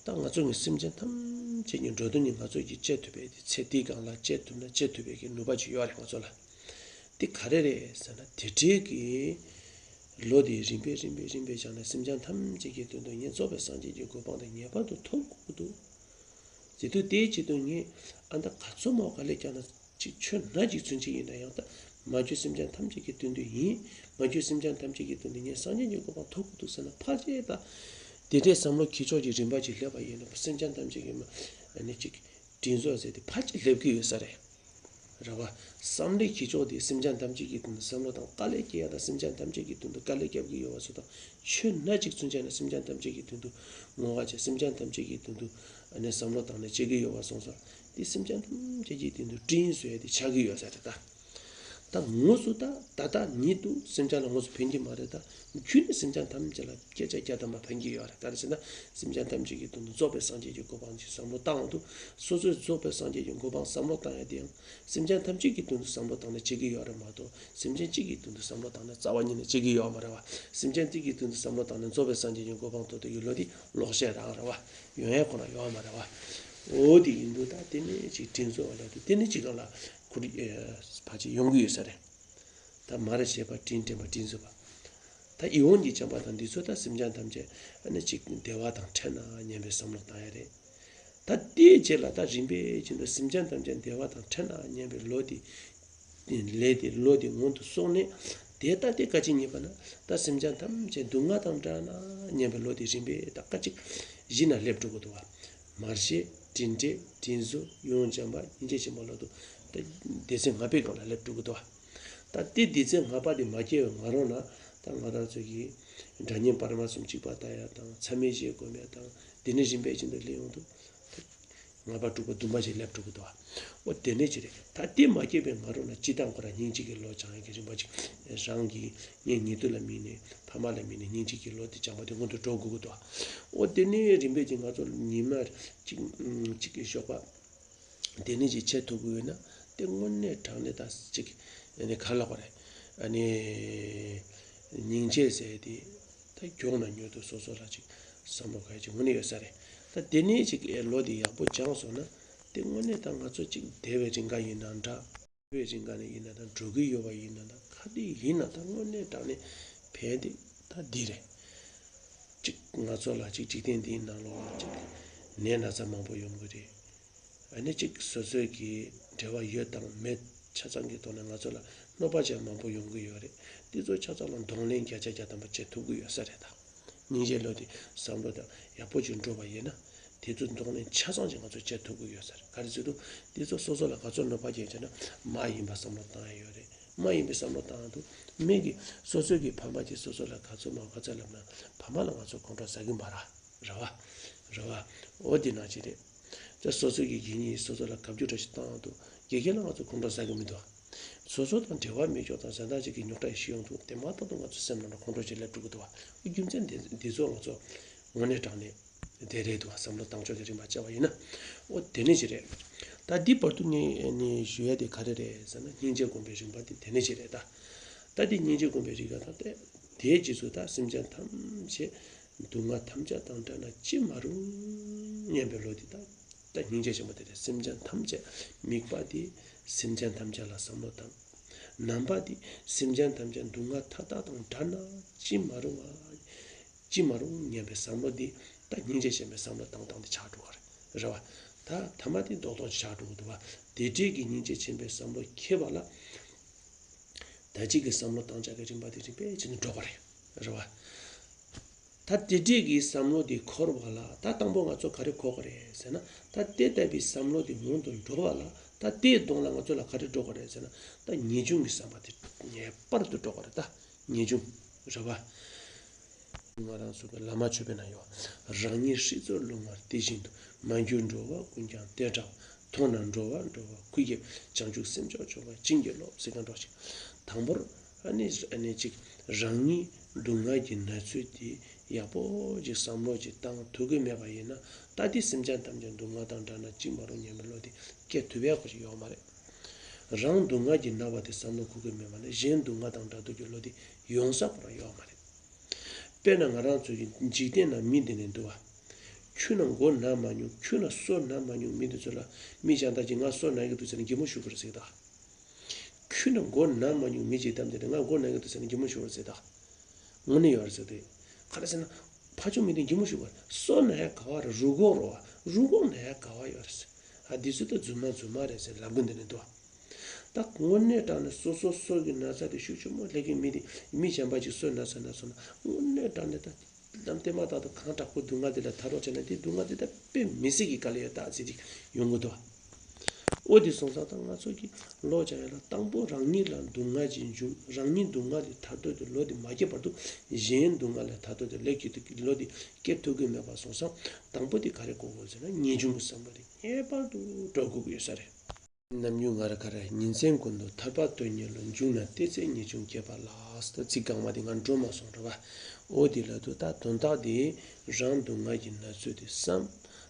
ད་ང་ཚོ་ངི་སེམས་ཅན་ཐམས་ཅད་ཀྱི་འགྲོ་དོན་ནི་ང་ཚོ་གིས་སྤྱད་ཐུབ་པའི་དེ་ཚེ་འདིའི་སྒང་ལ་སྤྱད་ཐུབ་ན་སྤྱད་ཐུབ་པའི་གི་ནུས་པ་ཅིག་ཡོད་རེད་ང་ཚོ་ལ། དེ་ག་རེ་རེད་ཟེར་ན་དེ་འདྲའི་གི་བློ་དེ་རིམ་པས་རིམ་པས་རིམ་པས་སྦྱངས་ནས་སེམས་ཅན་ཐམས་ཅད་ཀྱི་དོན་དུ་ངས་རྫོགས་པའི་སངས་རྒྱས་ཀྱི་གོ་འཕང་དེ་ངེས་པར་དུ་ཐོབ་དགོས་ཀྱི་འདུག་ཟེར་དུས་དེའི་ཆེད་དུ་ངས་ཨ་ད་ག་ཚོད་མང་ག་ལས་ཀྱང་ན། ཅིག་ཆོས་སྣ་གཅིག་ཚུན་ཆད་ཡིན་ན་ཡང་ད་མ་གྱུར་སེམས་ཅན་ཐམས་ཅད་ཀྱི་དོན་དུ་ཡིན། མ་གྱུར་སེམས་ཅན་ཐམས་ཅད་ཀྱི་དོན་དུ་ངས་སངས་རྒྱས་ཀྱི་གོ་འཕང་ཐོབ་དགོས་འདུག་ཟེར་ན་ཕལ་ཆེར་ད་དེ་འདྲའི་བསམ་བློ་འཁྱེར་ཕྱོགས་ཀྱི་རིམ་པ་ཅིག་སླེབས་པ་ཡིན་ན་སེམས་ཅན་ཐམས་ཅད་ཀྱི་མ་ཨ་ནི་ཅིག་དྲིན་གཟོ་ཟེར་དེ་ཕལ་ཆེར་སླེབས་ཀྱི་ཡོད་ས་རེད། རེད་བ། བསམ་བློའི་འཁྱེར་ཕྱོགས་དེ་སེམས་ཅན་ཐམས་ཅད་ཀྱི་དོན་དུ་བསམ་བློ་དང་དཀའ་ལས་སྐྱེལ་ཡ་དང་སེམས་ཅན་ཐམས་ཅད་ཀྱི་དོན་དུ་དཀའ་ལས་བརྒྱབ་ཀྱི་ཡོད་པ་སོགས་དང་ཆོས་སྣ་གཅིག་ཚུན་ཆད་ན་སེམས་ཅན་ཐམས་ཅད་ཀྱི་དོན་དུ་བསྔོ་བ་བྱས་སེམས་ཅན་ཐམས་ཅད་ཀྱི་དོན་དུ་ཨ་ནི་བསམ་བློ་བཏང་ནས་བྱེད་ཀྱི་ཡོད་པ་སོང་ཙང་། དེ་སེམས་ཅན་ཐམས་ཅད་ཀྱི་དོན་དུ་དྲིན་གཟོ་ཡ་དེ་ཆགས་ཀྱི་ཡོད་ས་རེད་ད། ད་དངོས་སུ་ད་ད་ལྟ་ཉིད་དུ་སེམས་ཅན་ལ་དངོས་སུ་ཕན་གྱི་མ་རེད་ད། ཁྱོད་ནི་སེམས་ཅན་ཐམས་ཅད་ལ་སྐད་ཆ་བརྒྱ་ཐམ་པ་ཕན་གྱི་ཡོད་རེད། ག་རེ་ཟེར་ན་སེམས་ཅན་ཐམས་ཅད་ཀྱི་དོན་དུ་རྫོགས་པའི་སངས་རྒྱས་ཀྱི་གོ་འཕང་ཅིག་བསམ་བློ་བཏང་འོང་དུས་སོ་སོའི་རྫོགས་པའི་སངས་རྒྱས་ཀྱི་གོ་འཕང་བསམ་བློ་བཏང་ཡ་དེ་ཡང་སེམས་ཅན་ཐམས་ཅད་ཀྱི་དོན་དུ་བསམ་བློ་བཏང་ནས་བྱེད་ཀྱི་ཡོད་རེད་མ་གཏོགས་སེམས་ཅན་གཅིག་གི་དོན་དུ་བསམ་བློ་བཏང་ནས་རྩ་བ་ཉིད་ནས་བྱེད་ཀྱི་ཡོད་མ་རེད་བ། སེམས་ཅན་གཅིག་གི་དོན་དུ་བསམ་བློ་བཏང་ནས་རྫོགས་པའི་སངས་རྒྱས་ཀྱི་གོ་འཕང་ཐོབ་ཐུབ་ཀྱི་བློ་དེ་ལོག་བཤད་རང་རེད་བ། ཡོང་ཡ་ཁོ་ན་ཡོང་བ་མ་རེད་བ། འོ་དེ་ཡིན་དུས་ད་དེ་ནས་ཅིག་དྲིན་གཟོ་བ་ལ་དེ་དེ་ནས་ཅིག་གང་ལ་ཁུར་ཨེ་ཕ་ཅིག་ཡོང་གི་ཡོད་ས་རེད། ད་མར་བཤད་པ་དྲིན་དྲན་པ་དྲིན་གཟོ་བ། ད་ཡིད་འོང་གི་བྱམས་པ་དང་འདི་ཚོ་ད་སེམས་ཅན་ཐམས་ཅད་ཨ་ནི་ཅིག་བདེ་བ་དང་འཕྲད་ན་སྙམ་པའི་བསམ་བློ་བཏང་ཡ་རེད། ད་དེའི་རྗེས་ལ་ད་རིམ་པས་ཀྱིས་ད་སེམས་ཅན་ཐམས་ཅད་བདེ་བ་དང་འཕྲད་ན་སྙམ་པའི་བློ་དེ། ལས་དེ་བློ་དེ་སྔོན་དུ་སོང་ནས་དེ་ལྟ་སྟེ་སྐད་ཅིག་གཉིས་པ་ན་ད་སེམས་ཅན་ཐམས་ཅད་སྡུག་བསྔལ་དང་བྲལ་ན་སྙམ་པའི་བློ་དེ་རིམ་པས་ད་སྐད་ཅིག་བཞི་ན་སླེབས་འགྲོ་གི་འདུག་བ། མར་བཤད་དྲིན་དྲན་དྲིན་གཟོ་ཡིད་འོང་བྱམས་པ་སྙིང་རྗེ་ཆེན་པོ་ལ་དུ་ད་སྡེ་ཚན་ལྔ་པའི་སྒང་ལ་སླེབས་འགྲོ་གི་འདུག་བ། ད་དེ་སྡེ་ཚན་ལྔ་པ་དེ་མ་སྐྱེ་བའི་སྔ་རོལ་ན་ད་ང་རང་ཚོ་གིས་སྒྲ་སྙན་བར་མ་གསུམ་གཅིག་པ་ལྟ་ཡ་དང་མཚམས་མེད་བཞེས་སྒོམ་ཡ་དང་དེ་ནས་རིམ་པས་ཀྱིས་ད་སླེབས་ཡོང་དུས། ལྔ་པ་དྲུག་པ་བདུན་པ་ཞིག་སླེབས་འགྲོ་གི་འདུག་བ། འོ་དེ་ནས་ཅི་རེད། ད་དེ་མ་སྐྱེས་པའི་སྔ་རོལ་ན་སྤྱིར་བཏང་ཁོ་རང་སྙིང་རྗེ་གི་བློ་སྦྱང་ཡག་གི་རིམ་པ་ཅིག་རང་གི་ངའི་ཉེ་དུ་ལ་དམིགས་ནས་ཕ་མ་ལ་དམིགས་ནས་སྙིང་རྗེ་གི་བློ་དེ་སྦྱང་བ་དེ་སྔོན་དུ་འགྲོ་དགོས་ཀྱི་འདུག་བ། འོ་དེ་ནས་རིམ་པས་ཀྱིས་ང་ཚོ་ཉི་མ་གཅིག་གཅིག་གི་ཞོགས་པ་དེ་ནས་ཅིག་བྱེད་ཐུབ་ཀྱི་ཡོད་ན་དེ་དངོས་གནས་དྲང་གནས་ད་ཅིག་ཨ་ནི་ག་ལབ་དགོས་རེད། ཨ་ནི་སྙིང་རྗེ་ཟེར་དེ་ད་མགྱོགས་ན་མྱུར་དུ་སོ་སོ་ལ་ཅིག་བསམ་བློ་ག་ཅིག་དངོས་གནས་ཡོད་ས་རེད། ད་དེ་ནས་ཅིག་ཨེ་བློ་དེ་ཡག་པོ་སྦྱངས་སོང་ན་དེ་དངོས་གནས་ད་ང་ཚོ་ཅིག་བསྡད་པའི་རིང་ག་ཡིན་ན་འདྲ། བསྡད་པའི་རིང་ག་ནས་ཡིན་ན་འདྲ། འགྲོ་གི་ཡོད་པ་ཡིན་ན་འདྲ། ག་ འདི་ཡིན་ན་ད་དངོས་གནས་དྲང་གནས་ཕན་བདེ་ད་འདི་རེད། གཅིག་ང་ཚོ་ལ་གཅིག་འཇིག་རྟེན་འདིའི་ནང་ལོགས་ལ་གཅིག་ནད་ན་ཚ་མང་པོ་ཡོང་གི་རེད། ཨ་ནི་གཅིག་སོ་སོའི་གི་འབྲེལ་བ་ཡོད་དང་མེད་ཆ་ཚང་གི་ཐོག་ནས་ང་ཚོ་ལ་གནོད་པ་ཅན་མང་པོ་ཡོང་གི་ཡོད་རེད། འདི་ཚོ་ཆ་ཚང་ལ་གདོང་ལེན་བརྒྱ་ཆ་བརྒྱ་ཐམ་པ་བྱེད་ཐུབ་ཀྱི་ཡོད་ས་རེད་ད། སྙིང་རྗེ་བློ་དེ་བསམ་བློ་དང་ཡག་པོ་ཅིག་འགྲོ་བ་ཡིན་ན། དེ་ཚོ་གདོང་ལེན་ཆ་ཚང་ཅིག་ང་ཚོ་བྱེད་ཐུབ་ཀྱི་ཡོད་ས་རེད། ག་རེ་ཟེར་དུས་དེ་ཚོ་སོ་སོ་ལ་ག་ཚོད་གནོད་པ་སྐྱེལ་བྱས་ན་མ་ཡིན་པ་བསམ་བློ་བཏང་ཡ་ཡོད་རེད། མ་ཡིན་པའི་བསམ་བློ་བཏང་དུས་མི་གི་སོ་སོ་གི་ཕ་མ་གྱིས་སོ་སོ་ལ་ག་ཚོད་མ་ག་ཚོད་ལབ་ན་ཕ་མ་ལ་ང་ཚོ་ཁོང་ཁྲོ་ཟ་གི་མ་ར་ར་བ་ར་བ་འོ་དེ་ནང་ཅིག་རེད། ད་སོ་སོ་གི་དགེ་བསྙེན་སོ་སོ་ལ་བཀའ་བཀྱོན་འདྲ་ཞིག་བཏང་དུས་དགེ་རྒན་ལ་ང་ཚོ་ཁོང་ཁྲོ་ཟ་གི་མི་འདུག་སོ་སོ་དང་འབྲེལ་བ་མེད་ཀྱོག་དང་གཞན་དག་ཅིག་གི་རྙོག་དྲ་ཞིག་ཡོང་དུས་དེ་མ་ཐག་ཏུ་ང་ཚོ་སེམས་ནང་ལ་ཁོང་ཁྲོ་ཅིག་སླེབས་འགྲོ་གི་འདུག་བ། རྒྱུ་མཚན་དེ་འདི་ཚོ་ང་ཚོ་དངོས་གནས་དྲང་གནས་དེ་རེད་འདུག་བ། བསམ་བློ་བཏང་ཕྱོགས་ཀྱི་རིམ་པ་བྱས་པ་ཡིན་ན། འོ་དེ་ནས་ཅིག་རེད། ད་འདི་བར་དུ་ངས་ནི་ཞུ་ཡ་དེ་ག་རེ་རེད་ཟེར་ན་སྙིང་རྗེ་སྒོམ་པའི་རིམ་པ་དེ་དེ་ནས་ཅིག་རེད་ད། ད་འདི་སྙིང་རྗེ་སྒོམ་པའི་རིམ་པ་དང་དེ་དེའི་རྗེས་སུ་ད་སེམས་ཅན་ཐམས་ཅད་སྡུག་བསྔལ་ཐམས་ཅད་དང་བྲལ་ན་ཅི་མ་རུང་སྙམ་པའི་བློ་དེ་ད། ད་སྙིང་རྗེ་ཆེན་པོ་དེ་རེད། སེམས་ཅན་ཐམས་ཅད། དམིགས་པ་དེ་སེམས་ཅན་ཐམས་ཅད་ལ་བསམ་བློ་བཏང་། རྣམ་པ་དེ་སེམས་ཅན་ཐམས་ཅད་སྡུག་བསྔལ་མཐའ་དག་དང་བྲལ་ན་ཅི་མ་རུང་བ། ཅི་མ་རུང་སྙམ་པའི་བསམ་བློ་དེ་ད་སྙིང་རྗེ་ཆེན་པོའི་བསམ་བློ་བཏང་སྟངས་དེ་ཆགས་འགྲོ་བ་རེད། རེད་བ། ད་ཐ་མ་དེ་རྡོག་རྡོག་ཆགས་འགྲོ་གི་འདུག་བ། དེ་འདྲའི་གི་སྙིང་རྗེ་ཆེན་པོའི་བསམ་བློ་འཁྱེར་བ་ལ། ད་ཅིག་གི་བསམ་བློ་བཏང་བྱ་གི་རིམ་པ་དེ་རིམ་པས་བྱས་ནས་འགྲོ་གི་རེད། རེད་བ། ད་དེ་འདྲའི་གི་བསམ་བློ་དེ་འཁོར་བ་ལ་ད་དང་པོ་ང་ཚོ་ག་རེ་འཁོར་གི་རེད་ཟེར་ན། ད་དེ་ལྟ་བུའི་བསམ་བློ་དེ་སྔོན་དུ་འགྲོ་བ་ལ་ད་དེའི་གདོང་ལ་ང་ཚོ་ལ་ག་རེ་འགྲོ་གི་རེད་ཟེར་ན། ད་ངེས་འབྱུང་གི་བསམ་པ་དེ་ངེས་པར་དུ་འགྲོ་གི་རེད། ད་ངེས་འབྱུང་རེད་བ། ང་རང་ཚོ་གི་བླ་མ་མཆོད་པའི་ནང་ཡོད། རང་ཉིད་སྲིད་མཚོར་ལྷུང་བ་དེ་བཞིན་དུ། མ་གྱུར་འགྲོ་བ་ཀུན་ཀྱང་དེ་འདྲའོ། མཐོང་ན་འགྲོ་བ་འགྲོ་བ་ཀུན་གྱི། བྱང་ཆུབ་སེམས་མཆོག་མཆོག་པ་བྱིན་གྱིས་རློབས། ཟེར་མཁན་འདྲ་ཞིག་དང་པོར་ཨ་ནི་ཨ་ནི་གཅིག་རང་ཉིད་སྡུག་བསྔལ་གྱི་ན་ཚོད་དེ་ཡག་པོ་ཅིག་བསམ་བློ་ཅིག་བཏང་ཐུབ་ཀྱི་མེད་པ་ཡིན་ན། ད་དེ་སེམས་ཅན་ཐམས་ཅད་སྡུག་བསྔལ་དང་བྲལ་ན་ཅི་མ་རུང་སྙམ་པའི་བློ་དེ་སྐྱེ་ཐུབ་ཡག་ཁོ་ཞིག་ཡོད་མ་རེད། རང་སྡུག་བསྔལ་གྱིས་མནར་བ་དེ་བསམ་བློ་འཁོར་གྱི་མེད་པ་ན་གཞན་སྡུག་བསྔལ་དང་བྲལ་འདོད་ཀྱི་བློ་དེ་ཡོང་ས་ཁོ་རང་ཡོད་མ་རེད། དཔེར་ན་ང་རང་ཚོ་གི་འཇིག་རྟེན་ན་མི་འདི་ནས་འདུག་བ། ཁྱོད་ན་མགོ་ན་མ་མྱོང་། ཁྱོད་ན་སོ་ན་མ་མྱོང་། མི་འདི་ཚོ་ལ་མི་གཞན་དག་གིས་ང་སོ་ན་གི་འདུག་ཟེར་ན་གད་མོ་ཤོར་གི་རེད་ཟེར་གི་ད། ཁྱོད་ན་མགོ་ན་མ་མྱོང་། མི་གཅིག་དམ་དེ་ལ་ང་མགོ་ན་གི་འདུག་ཟེར་ན་གད་མོ་ཤོར་གི་རེད་ཟེར་ད། དངོས་གནས་ཡོད་རེད་ཟེར་ཏེ། ག་རེ་ཟེར་ན། ཕ་ཆུང་མི་དེ་གད་མོ་ཤོར་གི་རེད། སོ་ན་ཡ་ག་བ་རེད། རུས་ཁོག་རོ་བ། རུས་ཁོག་ན་ཡ་ག་བ་ཡོད་རེད་ཟེར། ཨ་འདི་ཚོ་ད་རྫུན་མ་རྫུན་མ་རེད་ཟེར་ལབ་གི་འདི་ནས་འདུག་བ། ད་དངོས་གནས་དྲང་གནས་སོ་སོ་སོ་གི་ན་ཚ་དེ་ཤུགས་ཆེན་པོ་སླེབས་ཀྱི་མི་དེ་མི་གཞན་པ་ཅིག་སོ་ན་ཚ་ན་སོང་ན་དངོས་གནས་དྲང་གནས་ད་ལམ་སྟོན་མ་ཏག་ཏག་གང་དྲག་པོ་སྡུག་བསྔལ་དེ་ལ་ཐར་རོགས་བྱས་ན་དེ་སྡུག་བསྔལ་དེ་ད་དཔེ་མི་སྲིད་ཀྱི་དཀའ་ལས་ཡོད་ད་ཟེར་ཅིག་ཡོང་གི་འདུག་བ། འོ་དེ་སོང་ཙང་ད་ང་ཚོ་གི་ལོ་ཅང་ཡ་ལ་དང་པོ་རང་ཉིད་ལ་སྡུག་བསྔལ་གྱི་འབྱུང་རང་ཉིད་སྡུག་བསྔལ་ལས་ཐར་འདོད་དེ་བློ་དེ་མ་སྐྱེས་བར་དུ་གཞན་སྡུག་བསྔལ་ལས་ཐར་འདོད་དེ་ལས་སྐྱེ་འདོད་ཀྱི་བློ་དེ་སྐྱེ་ཐུབ་ཀྱི་མེད་པ་སོང་ཙང་དང་པོ་དེ་ག་རེ་དགོས་དགོས་ཟེར་ན་ངེས་འབྱུང་གི་བསམ་བློ་དེ་ངེས་པར་དུ་འགྲོ་དགོས་ཀྱི་ཡོད་ས་རེད། ནམ་རྒྱུན་ང་ར་ག་ར་ཉིན་མཚན་ཀུན་ཏུ་ཐར་པ་དོན་གཉེར་བློ། འབྱུང་ན་བལྟས་ཚེ་ངེས་འབྱུང་སྐྱེ་བ་ལགས། ད་ཚིག་རྐང་མ་དེ་ང་འགྲོ་མ་སོང་ར་བ། འོ་དེ་ལ་དུ་ད་དོན་དག་དེ་རང་སྡུག་བསྔལ་གྱི་ན་ཚོད་དེ་བསམ།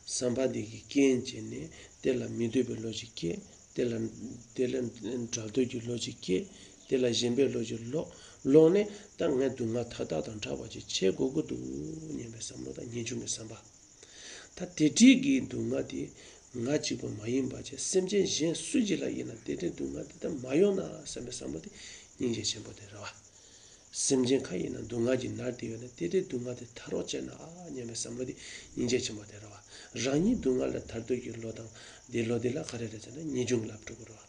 བསམ་པ་དེ་གི་རྐྱེན་བྱས་ནས་དེ་ལ་མི་འདོད་པའི་བློ་ཅིག་སྐྱེ། དེ་ལ་དེ་ལ་བྲལ་འདོད་ཀྱི་བློ་ཅིག་སྐྱེ། དེ་ལ་ཞེན་པའི་བློ་ཅིག་ལོག་ལོག་ནས་ད་ངས་སྡུག་བསྔལ་མཐའ་དག་དང་བྲལ་བ་ཅིག་བྱེད་དགོས་ཀྱི་འདུག་སྙམ་པའི་བསམ་བློ་དང་ངེས་འབྱུང་གི་བསམ་པ། ད་དེ་འདྲའི་གི་སྡུག་བསྔལ་དེ་ང་གཅིག་པུ་མ་ཡིན་པ་བྱས་སེམས་ཅན་གཞན་སུ་ཅིག་ལ་ཡིན་ན་དེ་འདྲའི་སྡུག་བསྔལ་དེ་ད་མ་ཡོང་ན་བསམ་པའི་བསམ་བློ་དེ་སྙིང་རྗེ་ཆེན་པོ་དེ་རེད་བ། སེམས་ཅན་ཁ་ཡིན་ན་སྡུག་བསྔལ་གྱིས་མནར་ཏེ་ཡོད་ན་དེ་འདྲའི་སྡུག་བསྔལ་དེ་ཐར་རོགས་བྱས་ན་ཨ་སྙམ་པའི་བསམ་བློ་དེ་སྙིང་རྗེ་ཆེན་པོ་དེ་རེད་བ། རང་ཉིད་སྡུག་བསྔལ་ལས་ཐར་འདོད་ཀྱི་བློ་དང་དེ་བློ་དེ་ལ་ག་རེ་རེད་ཟེར་ན་ངེས་འབྱུང་ལབ་འགྲོ་གི་རེད་བ།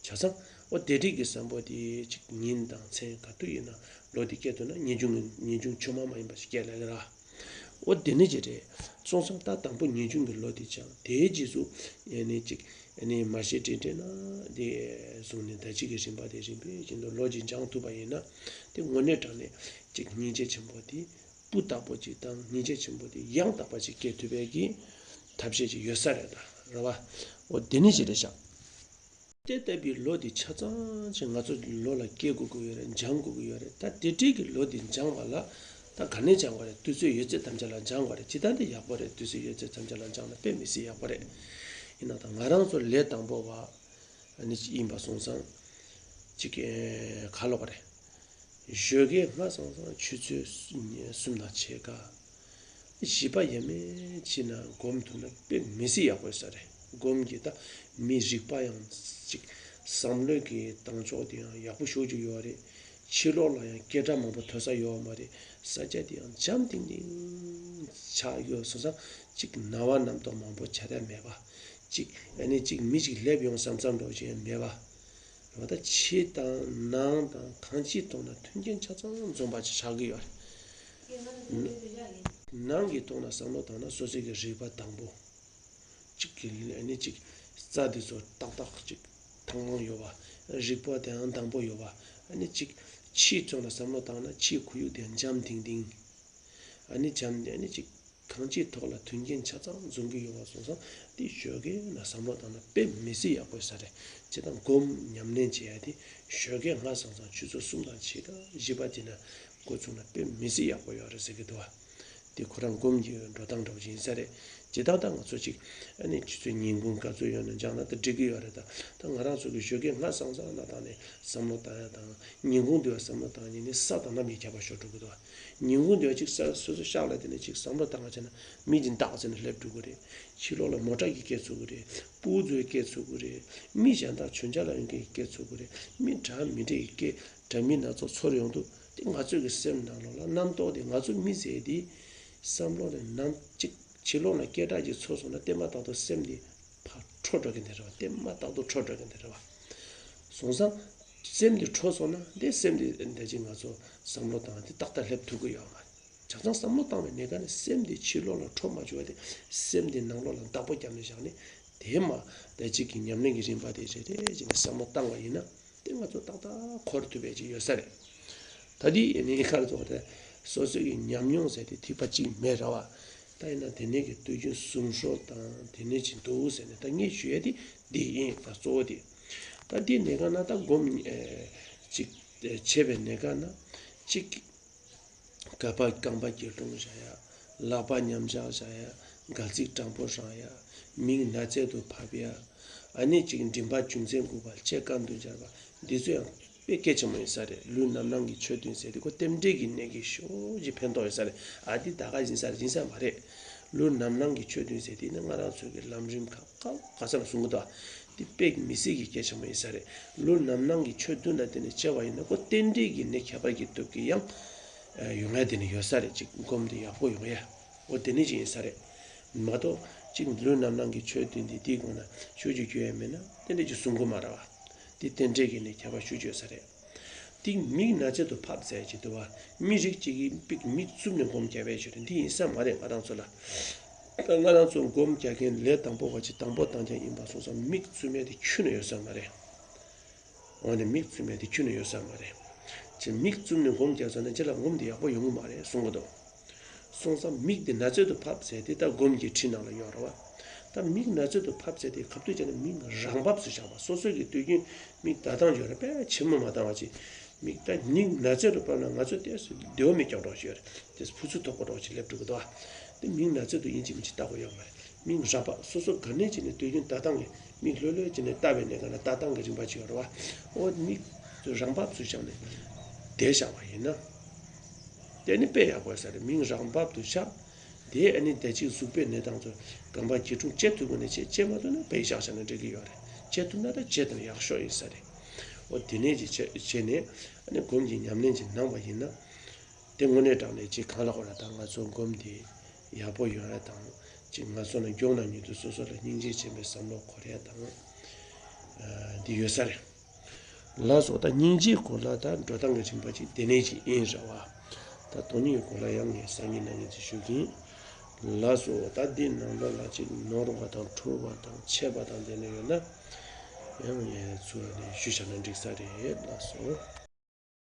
བྱས་ཙང་འོ་དེ་འདྲའི་གི་བསམ་པ་དེ་ཅིག་ཉིན་དང་མཚན་ག་དུས་ཡིན་ན་བློ་དེ་སྐྱེ་ཐུབ་ན་ངེས་འབྱུང་ངེས་འབྱུང་ཆུང་མ་མ་ཡིན་པ་ཞིག་སྐྱེ་ལ་གི་ར། འོ་དེ་ནི་ཅི་རེད། སོང་ཙང་ད་དང་པོ་ངེས་འབྱུང་གི་བློ་དེ་སྦྱངས་དེའི་རྗེས་སུ་ཨེ་ནི་ཅིག་ཨེ་ནི་མར་ཤེས་སྤྲོས་བྲལ་ན་དེ་བཟུང་ནས་ད་ཅིག་གི་རིམ་པ་དེ་རིམ་པས་ཀྱི་འདུག་བློ་ཅིག་སྦྱང་ཐུབ་པ་ཡིན་ན་དེ་དངོས་གནས་དྲང་གནས་ཅིག་སྙིང་རྗེ་ཆེན་པོ་དེ་སྤུ་དག་པོ་ཅིག་དང་སྙིང་རྗེ་ཆེན་པོ་དེ་ཡང་དག་པ་ཅིག་སྐྱེ་ཐུབ་པའི་གི་ཐབས་ཤེས་ཅིག་ཡོད་ས་རེད་ད་རེད་བ། འོ་དེ་ནི་ཅི་རེད་ཤག་དེ་ལྟ་བུའི་བློ་དེ་ཆ་ཚང་ཅིག་ང་ཚོ་བློ་ལ་སྐྱེ་དགོས་ཀྱི་ཡོད་རེད། སྦྱང་དགོས་ཀྱི་ཡོད་རེད། ད་དེ་འདྲའི་གི་བློ་དེ་སྦྱང་བ་ལ་ད་ག་ནས་སྦྱང་དགོས་རེད། དུས་ཚོད་ཡོད་ཚད་ཐམས་ཅད་ལ་སྦྱང་དགོས་རེད། ཇི་ལྟར་འདི་ཡག་པོ་རེད། དུས་ཚོད་ཡོད་ཚད་ཐམས་ཅད་ལ་སྦྱང་ན་དཔེ་མི་སྲིད་ཡག་པོ་རེད། ཡིན་ན་ད་ང་རང་ཚོ་ལས་དང་པོ་བ་ནི་ཡིན་པ་སོང་ཙང་ཅིག་ག་ལོག་རེད། ཞོགས་ཀས་སྔ་སང་སང་ཆུ་ཚོད་གསུམ་དང་ཕྱེད་ཀ་བཞི་པ་ཡས་མས་ཕྱིན་ན་སྒོམ་ཐུབ་ན་དཔེ་མི་སྲིད་ཡག་པོ་ཡོད་ས་རེད། སྒོམ་གྱི་ད་མི་རིག་པ་ཡང་ཅིག་བསམ་བློའི་གི་བཏང་ཕྱོགས་དེ་ཡང་ཡག་པོ་ཞེ་ཅིག་ཡོད་རེད། ཕྱི་ལོགས་ལ་ཡང་སྐད་སྒྲ་མང་པོ་ཐོས་ས་ཡོད་མ་རེད། ས་ཆ་དེ་ཡང་འཇམ་ཐིང་ཐིང་ཆགས་ཡོད་སོང་ཙང་གཅིག་རྣ་བ་རྣམ་རྟོག་མང་པོ་བྱ་ཐབས་མེད་པ། གཅིག་ཨ་ནི་གཅིག་མི་གཅིག་སླེབས་ཡོང་བསམ་བསམ་འདྲ་བོ་ཅིག་ཡང་མེད་པ། འོ་ད་ཕྱི་དང་ནང་དང་གང་ཅིའི་ཐོག་ན་མཐུན་རྐྱེན་ཆ་ཚང་འཛོམས་པ་ཅིག་ཆགས་ཀྱི་ཡོད་རེད། ནང་གི་ཐོག་ན་བསམ་བློ་བཏང་ན་སོ་སོའི་གི་རིག་པ་དྭངས་པོ། གཅིག་གི་ཨ་ནི་གཅིག་རྩ་དེ་ཚོ་ཏག་ཏག་ཅིག་ཐང་ཐང་ཡོད་པ། རིག་པ་དེའང་དྭངས་པོ་ཡོད་པ། ཨ་ནི་གཅིག་ཕྱིའི་ཐོག་ན་བསམ་བློ་བཏང་ན་ཕྱིའི་ཁོར་ཡུག་དེ་འཇམ་ཐིང་ཐིང་། ཨ་ནི་འཇམ་ཨ་ནི་གཅིག་གང་ཅིའི་ཐོག་ལ་མཐུན་རྐྱེན་ཆ་ཚང་འཛོམས་ཀྱི་ཡོད་པ་སོང་ཙང་དེ་ཞོགས་ཀས་ན་བསམ་བློ་བཏང་ན་དཔེ་མི་སྲིད་ཡག་པོ་ཡོད་ས་རེད། བྱས་ཙང་སྒོམ་ཉམས་ལེན་བྱེད་ཡ་དེ་ཞོགས་ཀས་སྔ་སང་སང་ཆུ་ཚོད་གསུམ་དང་ཕྱེད་ཀ་བཞི་པ་དེ་ན་འགོ་བཙུགས་ན་དཔེ་མི་སྲིད་ཡག་པོ་ཡོད་རེད་ཟེར་གྱི་འདུག་བ། དེ་ཁོ་རང་སྒོམ་གྱི་འགྲོ་སྟངས་འདྲ་བོ་ཅིག་ཡིན་ས་རེད། ཇི་ལྟར་ད་ང་ཚོ་ཅིག་ཨ་ནི་ཆུ་ཚོད་ཉིན་གུང་ག་ཚོད་ཡོད་ན་སྦྱངས་ན་ད་འགྲིག་གི་ཡོད་རེད། ད་ད་ང་རང་ཚོ་གི་ཞོགས་ཀས་སྔ་སང་སང་ལ་བཏང་ནས་བསམ་བློ་བཏང་ཡ་དང་ཉིན་གུང་དུ་བསམ་བློ་བཏང་ཡ་ནི་ས་དང་གནམ་གྱི་ཁྱད་པར་ཤོར་འགྲོ་གི་འདུག་ཉིན་གུང་དུ་ཅིག་ས་སོ་སོ་ཤག་ལ་དེ་ནས་ཅིག་བསམ་བློ་བཏང་བ་བྱས་ན་མི་གཅིག་ཏག་ཙམ་ནས་སླེབས་འགྲོ་གི་རེད། ཕྱི་ལོགས་ལ་མོ་ཊ་གི་སྐད་ཚོར་གི་རེད། སྤུ་གུའི་སྐད་ཚོར་གི་རེད། མི་གཞན་དག་མཆོད་མཇལ་ལ་ཡོང་མཁན་གྱི་སྐད་ཚོར་གི་རེད། མི་འདྲ་མི་འདྲ་གི་སྐད་འདྲ་མིན་སྣ་ཚོགས་ཚོར་ཡོང་དུས་དེ་ང་ཚོའི་གི་སེམས་ནང་ལོགས་ལ་རྣམ་རྟོག་དེ་ང་ཚོ་མི་ཟེར་དེ་བསམ་བློ་ནས་ནམ་གཅིག་ཕྱི་ལོགས་ལ་སྐད་གྲགས་ཀྱི་ཚོར་སོང་ན་བལྟས་མ་ཐག་ཏུ་སེམས་དེ་ཕར་འཕྲོ་འགྲོ་གི་འདི་རེད་བ། བལྟས་མ་ཐག་ཏུ་འཕྲོ་འགྲོ་གི་འདི་རེད་བ། སོང་ཙང་། སེམས་འདི་འཕྲོ་སོང་ན་འདི་སེམས་འདི་འདི་ཅིག་ང་ཚོ་བསམ་བློ་བཏང་སྟེ་ཏག་ཏག་སླེབས་ཐུབ་ཀྱི་ཡོད་མ་རེད། བྱས་ཙང་བསམ་བློ་བཏང་བའི་གནས་སྐབས་ནས་སེམས་འདི་ཕྱི་ལོགས་ལ་འཕྲོ་མ་བཅུག་པ་དེ་སེམས་འདི་ནང་ལོགས་ལ་བདག་པོ་བརྒྱབ་ནས་བཞག་ནས་དེ་མ་འདི་ཅིག་གི་ཉམས་ལེན་གྱི་རིམ་པ་དེ་རེ་རེ་བྱས་ནས་བསམ་བློ་བཏང་བ་ཡིན་ན་དེ་ང་ཚོ་ཏག་ཏག་འཁོར་ཐུབ་པའི་ཅིག་ཡོད་ས་རེད། ད་འདི་ཡིན་ནའི་ཁར་ཚོགས་ཏེ་སོ་སོའི་གི་ཉམས་མྱོང་ཟེར་དེ་ཐིགས་པ་གཅིག་མེད་ར་བ། ད་ཡིན་ན་དེ་ནས་ཀྱི་དུས་རྒྱུན་གསུང་སྲོལ་དང་དེ་ནས་ཅིག་འདུག་ཟེར་ནས་ད་ངས་ཞུ་ཡ་དེ་འདི་ཡིན་ད་གཙོ་བོ་དེ། ད་འདི་ནས་ག་ན་ད་སྒོམ་ཨེ་ཅིག་ཨེ་བྱས་པའི་ནས་ག་ན་ཅིག་ཀ་པ་རྐང་པ་སྐྱིལ་ཀྲུང་བཞག་ཡ། ལག་པ་མཉམ་བཞག་བཞག་ཡ། སྒལ་ཚིགས་དྲང་པོ་བཞག་ཡ། མིག་ན་རྩེ་དུ་ཕབ་ཡ། ཨ་ནི་ཅིག་མགྲིན་པ་ཅུང་ཟད་འགུག་པ་ལྕེ་སྐམ་དུ་སྦྱར་བ། འདི་ཚོ་ཡང་དཔེ་གལ་ཆེན་པོ་ཡིན་ས་རེད། ལུས་རྣམ་སྣང་གི་ཆོས་བདུན་ཟེར་དེ་ཁོ་རྟེན་འབྲེལ་གྱི་གནད་ཀྱིས་ཞེ་པོ་ཅིག་ཕན་ཐོགས་ཡོད་ས་རེད། ཨ་འདི་ད་ག་ཡིན་ས་རེད་ཡིན་ས་མ་རེད། ལུས་རྣམ་སྣང་གི་ཆོས་བདུན་ཟེར་དེ་ནི་ང་རང་ཚོའི་གི་ལམ་རིམ་ཁག་ཁག་ག་ས་ལ་གསུང་གི་འདུག་འདི་དཔེ་མི་སྲིད་ཀྱི་གལ་ཆེན་པོ་ཡིན་ས་རེད། ལུས་རྣམ་སྣང་གི་ཆོས་བདུན་ལ་བརྟེན་ནས་བྱས་པ་ཡིན་ན་ཁོ་རྟེན་འབྲེལ་གྱི་གནད་ཁྱད་པར་གྱི་སྟོབས་ཀྱིས་ཡང་ཡོང་ཡ་དེ་ནི་ཡོད་ས་རེད། ཅིག་སྒོམ་དེ་ཡག་པོ་ཡོང་ཡ། འོ་དེ་ནི་ཅིག་ཡིན་ས་རེད། མ་གཏོགས་ཅིག་ལུས་རྣམ་སྣང་གི་ཆོས་བདུན་འདི་དེའི་སྒོ་ན་ཆོས་ཅིག་རྒྱུ་ཡ་མེད་ན་དེ་འདྲ་ཅིག་གསུང་གི་མ་རེད་བ། དེ་རྟེན་འབྲེལ་གྱི་ནི་ཁྱད་པར་ཤུགས་ཆེ་ས་རེད། དེ་མིག་ན་རྩེ་དུ་ཕབ་ཟེར་གྱི་འདུག་བ། མི་རིགས་གཅིག་གིས་པིག་མིག་བཙུམ་ནས་སྒོམ་རྒྱག་པའི་ཆོས་རེད། འདི་ཡིན་ས་མ་རེད་ང་རང་ཚོ་ལ། ད་ང་རང་ཚོ་སྒོམ་རྒྱག་མཁན་ལས་དང་པོ་བ་ཅིག་དང་པོ་བཏང་རྐྱང་ཡིན་པ་སོང་ཙང་མིག་བཙུམ་ཡ་དེ་ཁྱོན་ནས་ཡོད་ས་མ་རེད། འོ་ན་མིག་བཙུམ་ཡ་དེ་ཁྱོན་ནས་ཡོད་ས་མ་རེད། ཅེས་མིག་བཙུམ་ནས་སྒོམ་རྒྱག་ཚར་ན་ཅི་ལ་སྒོམ་དེ་ཡག་པོ་ཡོང་གི་མ་རེད་གསུང་གི་འདུག་སོང་ཙང་མིག་དེ་ན་ཚོད་དུ་ཕབ་ཟེར་དེ་ད་སྒོམ་གྱི་ཁྲིད་ནང་ལ་ཡོད་རེད་བ། ད་མིག་ན་ཚོད་དུ་ཕབ་ཟེར་དེ་ག་དུས་ཀྱང་ནི་མིག་རང་བབས་སུ་བཞག་པ། སོ་སོ་གི་དུས་རྒྱུན་མིག་ལྟ་སྟངས་ཡོད་རེད་པས། ཆེན་མོ་མ་བཏང་བ་ཅིག་མིག་ད་མིག་ན་ཚོད་དུ་ཕབ་ན་ང་ཚོ་ཏོག་ཙམ་བདེ་བ་མི་སྐྱོ་འགྲོ་ཞིག་ཡོད་རེད། དེ་ཕུ་ཚུ་དོག་པོ་འགྲོ་ཞིག་སླེབས་འགྲོ་གི་འདུག་བ། དེ་མིག་ན་ཚོད་དུ་ཡིན་གཅིག་མིན་གཅིག་ལྟ་དགོས་ཡོད་མ་རེད། མིག་རང་བབས་སོ་སོ་ག་ནས་ཅིག་ནས་དུས་རྒྱུན་ལྟ་སྟངས་ཀྱི་མིག་ལྷོད་ལྷོད་ཅིག་ནས་ལྟ་བའི་གནས་སྐབས་ན་ལྟ་སྟངས་ཀྱི་རིམ་པ་ཅིག་ཡོད་རེད་བ། འོ་མིག་རང་བབས་སུ་བཞག་ནས་བསྡད་བཞག་པ་ཡིན་ན། དེ་ནི་དཔེ་ཡག་པོ་ཡོད་ས་རེད། མིག་རང་བབས་སུ་བཞག་དེ་ཨ་ནི་བདེ་སྐྱིད་གཟུགས་པོའི་གནས་སྟངས་ཚོ་རྐང་པ་སྐྱིལ་ཀྲུང་བཅད་ཐུབ་ཀྱི་ནས་བཅད་བཅད་མ་ཐུབ་ན་དཔེ་བཞག་བཞག་ན་འགྲིག་གི་ཡོད་རེད། བཅད་ཐུབ་ན་ད་བཅད་དང་ཡག་ཤོས་ཡིན་ས་རེད། འོ་དེ་ནས་ཅིག་བྱས་བྱས་ནས་ཨ་ནི་སྒོམ་གྱི་ཉམས་ལེན་ཅིག་གནང་བ་ཡིན་ན། དེ་དངོས་གནས་དྲང་གནས་ཅིག་གང་ལ་གོ་ལ་ད་ང་ཚོ་སྒོམ་དེ་ཡག་པོ་ཡོང་ཡ་དང་ཅིག་ང་ཚོ་ནི་མགྱོགས་ན་མྱུར་དུ་སོ་སོ་ལ་སྙིང་རྗེ་ཆེན་པོའི་བསམ་བློ་འཁོར་ཡ་དང་འདི་ཡོད་ས་རེད། ལགས་སོ། ད་སྙིང་རྗེའི་སྐོར་ལ་ད་འགྲོ་སྟངས་ཀྱི་རིམ་པ་ཅིག་དེ་ནས་ཅིག་ཡིན་རེད་བ། ད་སྟོང་ཉིད་ཀྱི་སྐོར་ལ་ཡང་ངས་སང་ཉིན་གནངས་ཉིན་ཅིག་ཞུ་གི་ཡིན། ལགས་སོ། ད་འདི་ནང་ལོགས་ལ་ཅིག་ནོར་བ་དང་འཁྲུལ་བ་དང་ཆད་པ་དང་དེ་ནས་ཡོད་ན་ཡང་ངས་ཚུར་ནས་ཞུས་བཞག་ན་འགྲིག་ས་རེད། ལགས་སོ།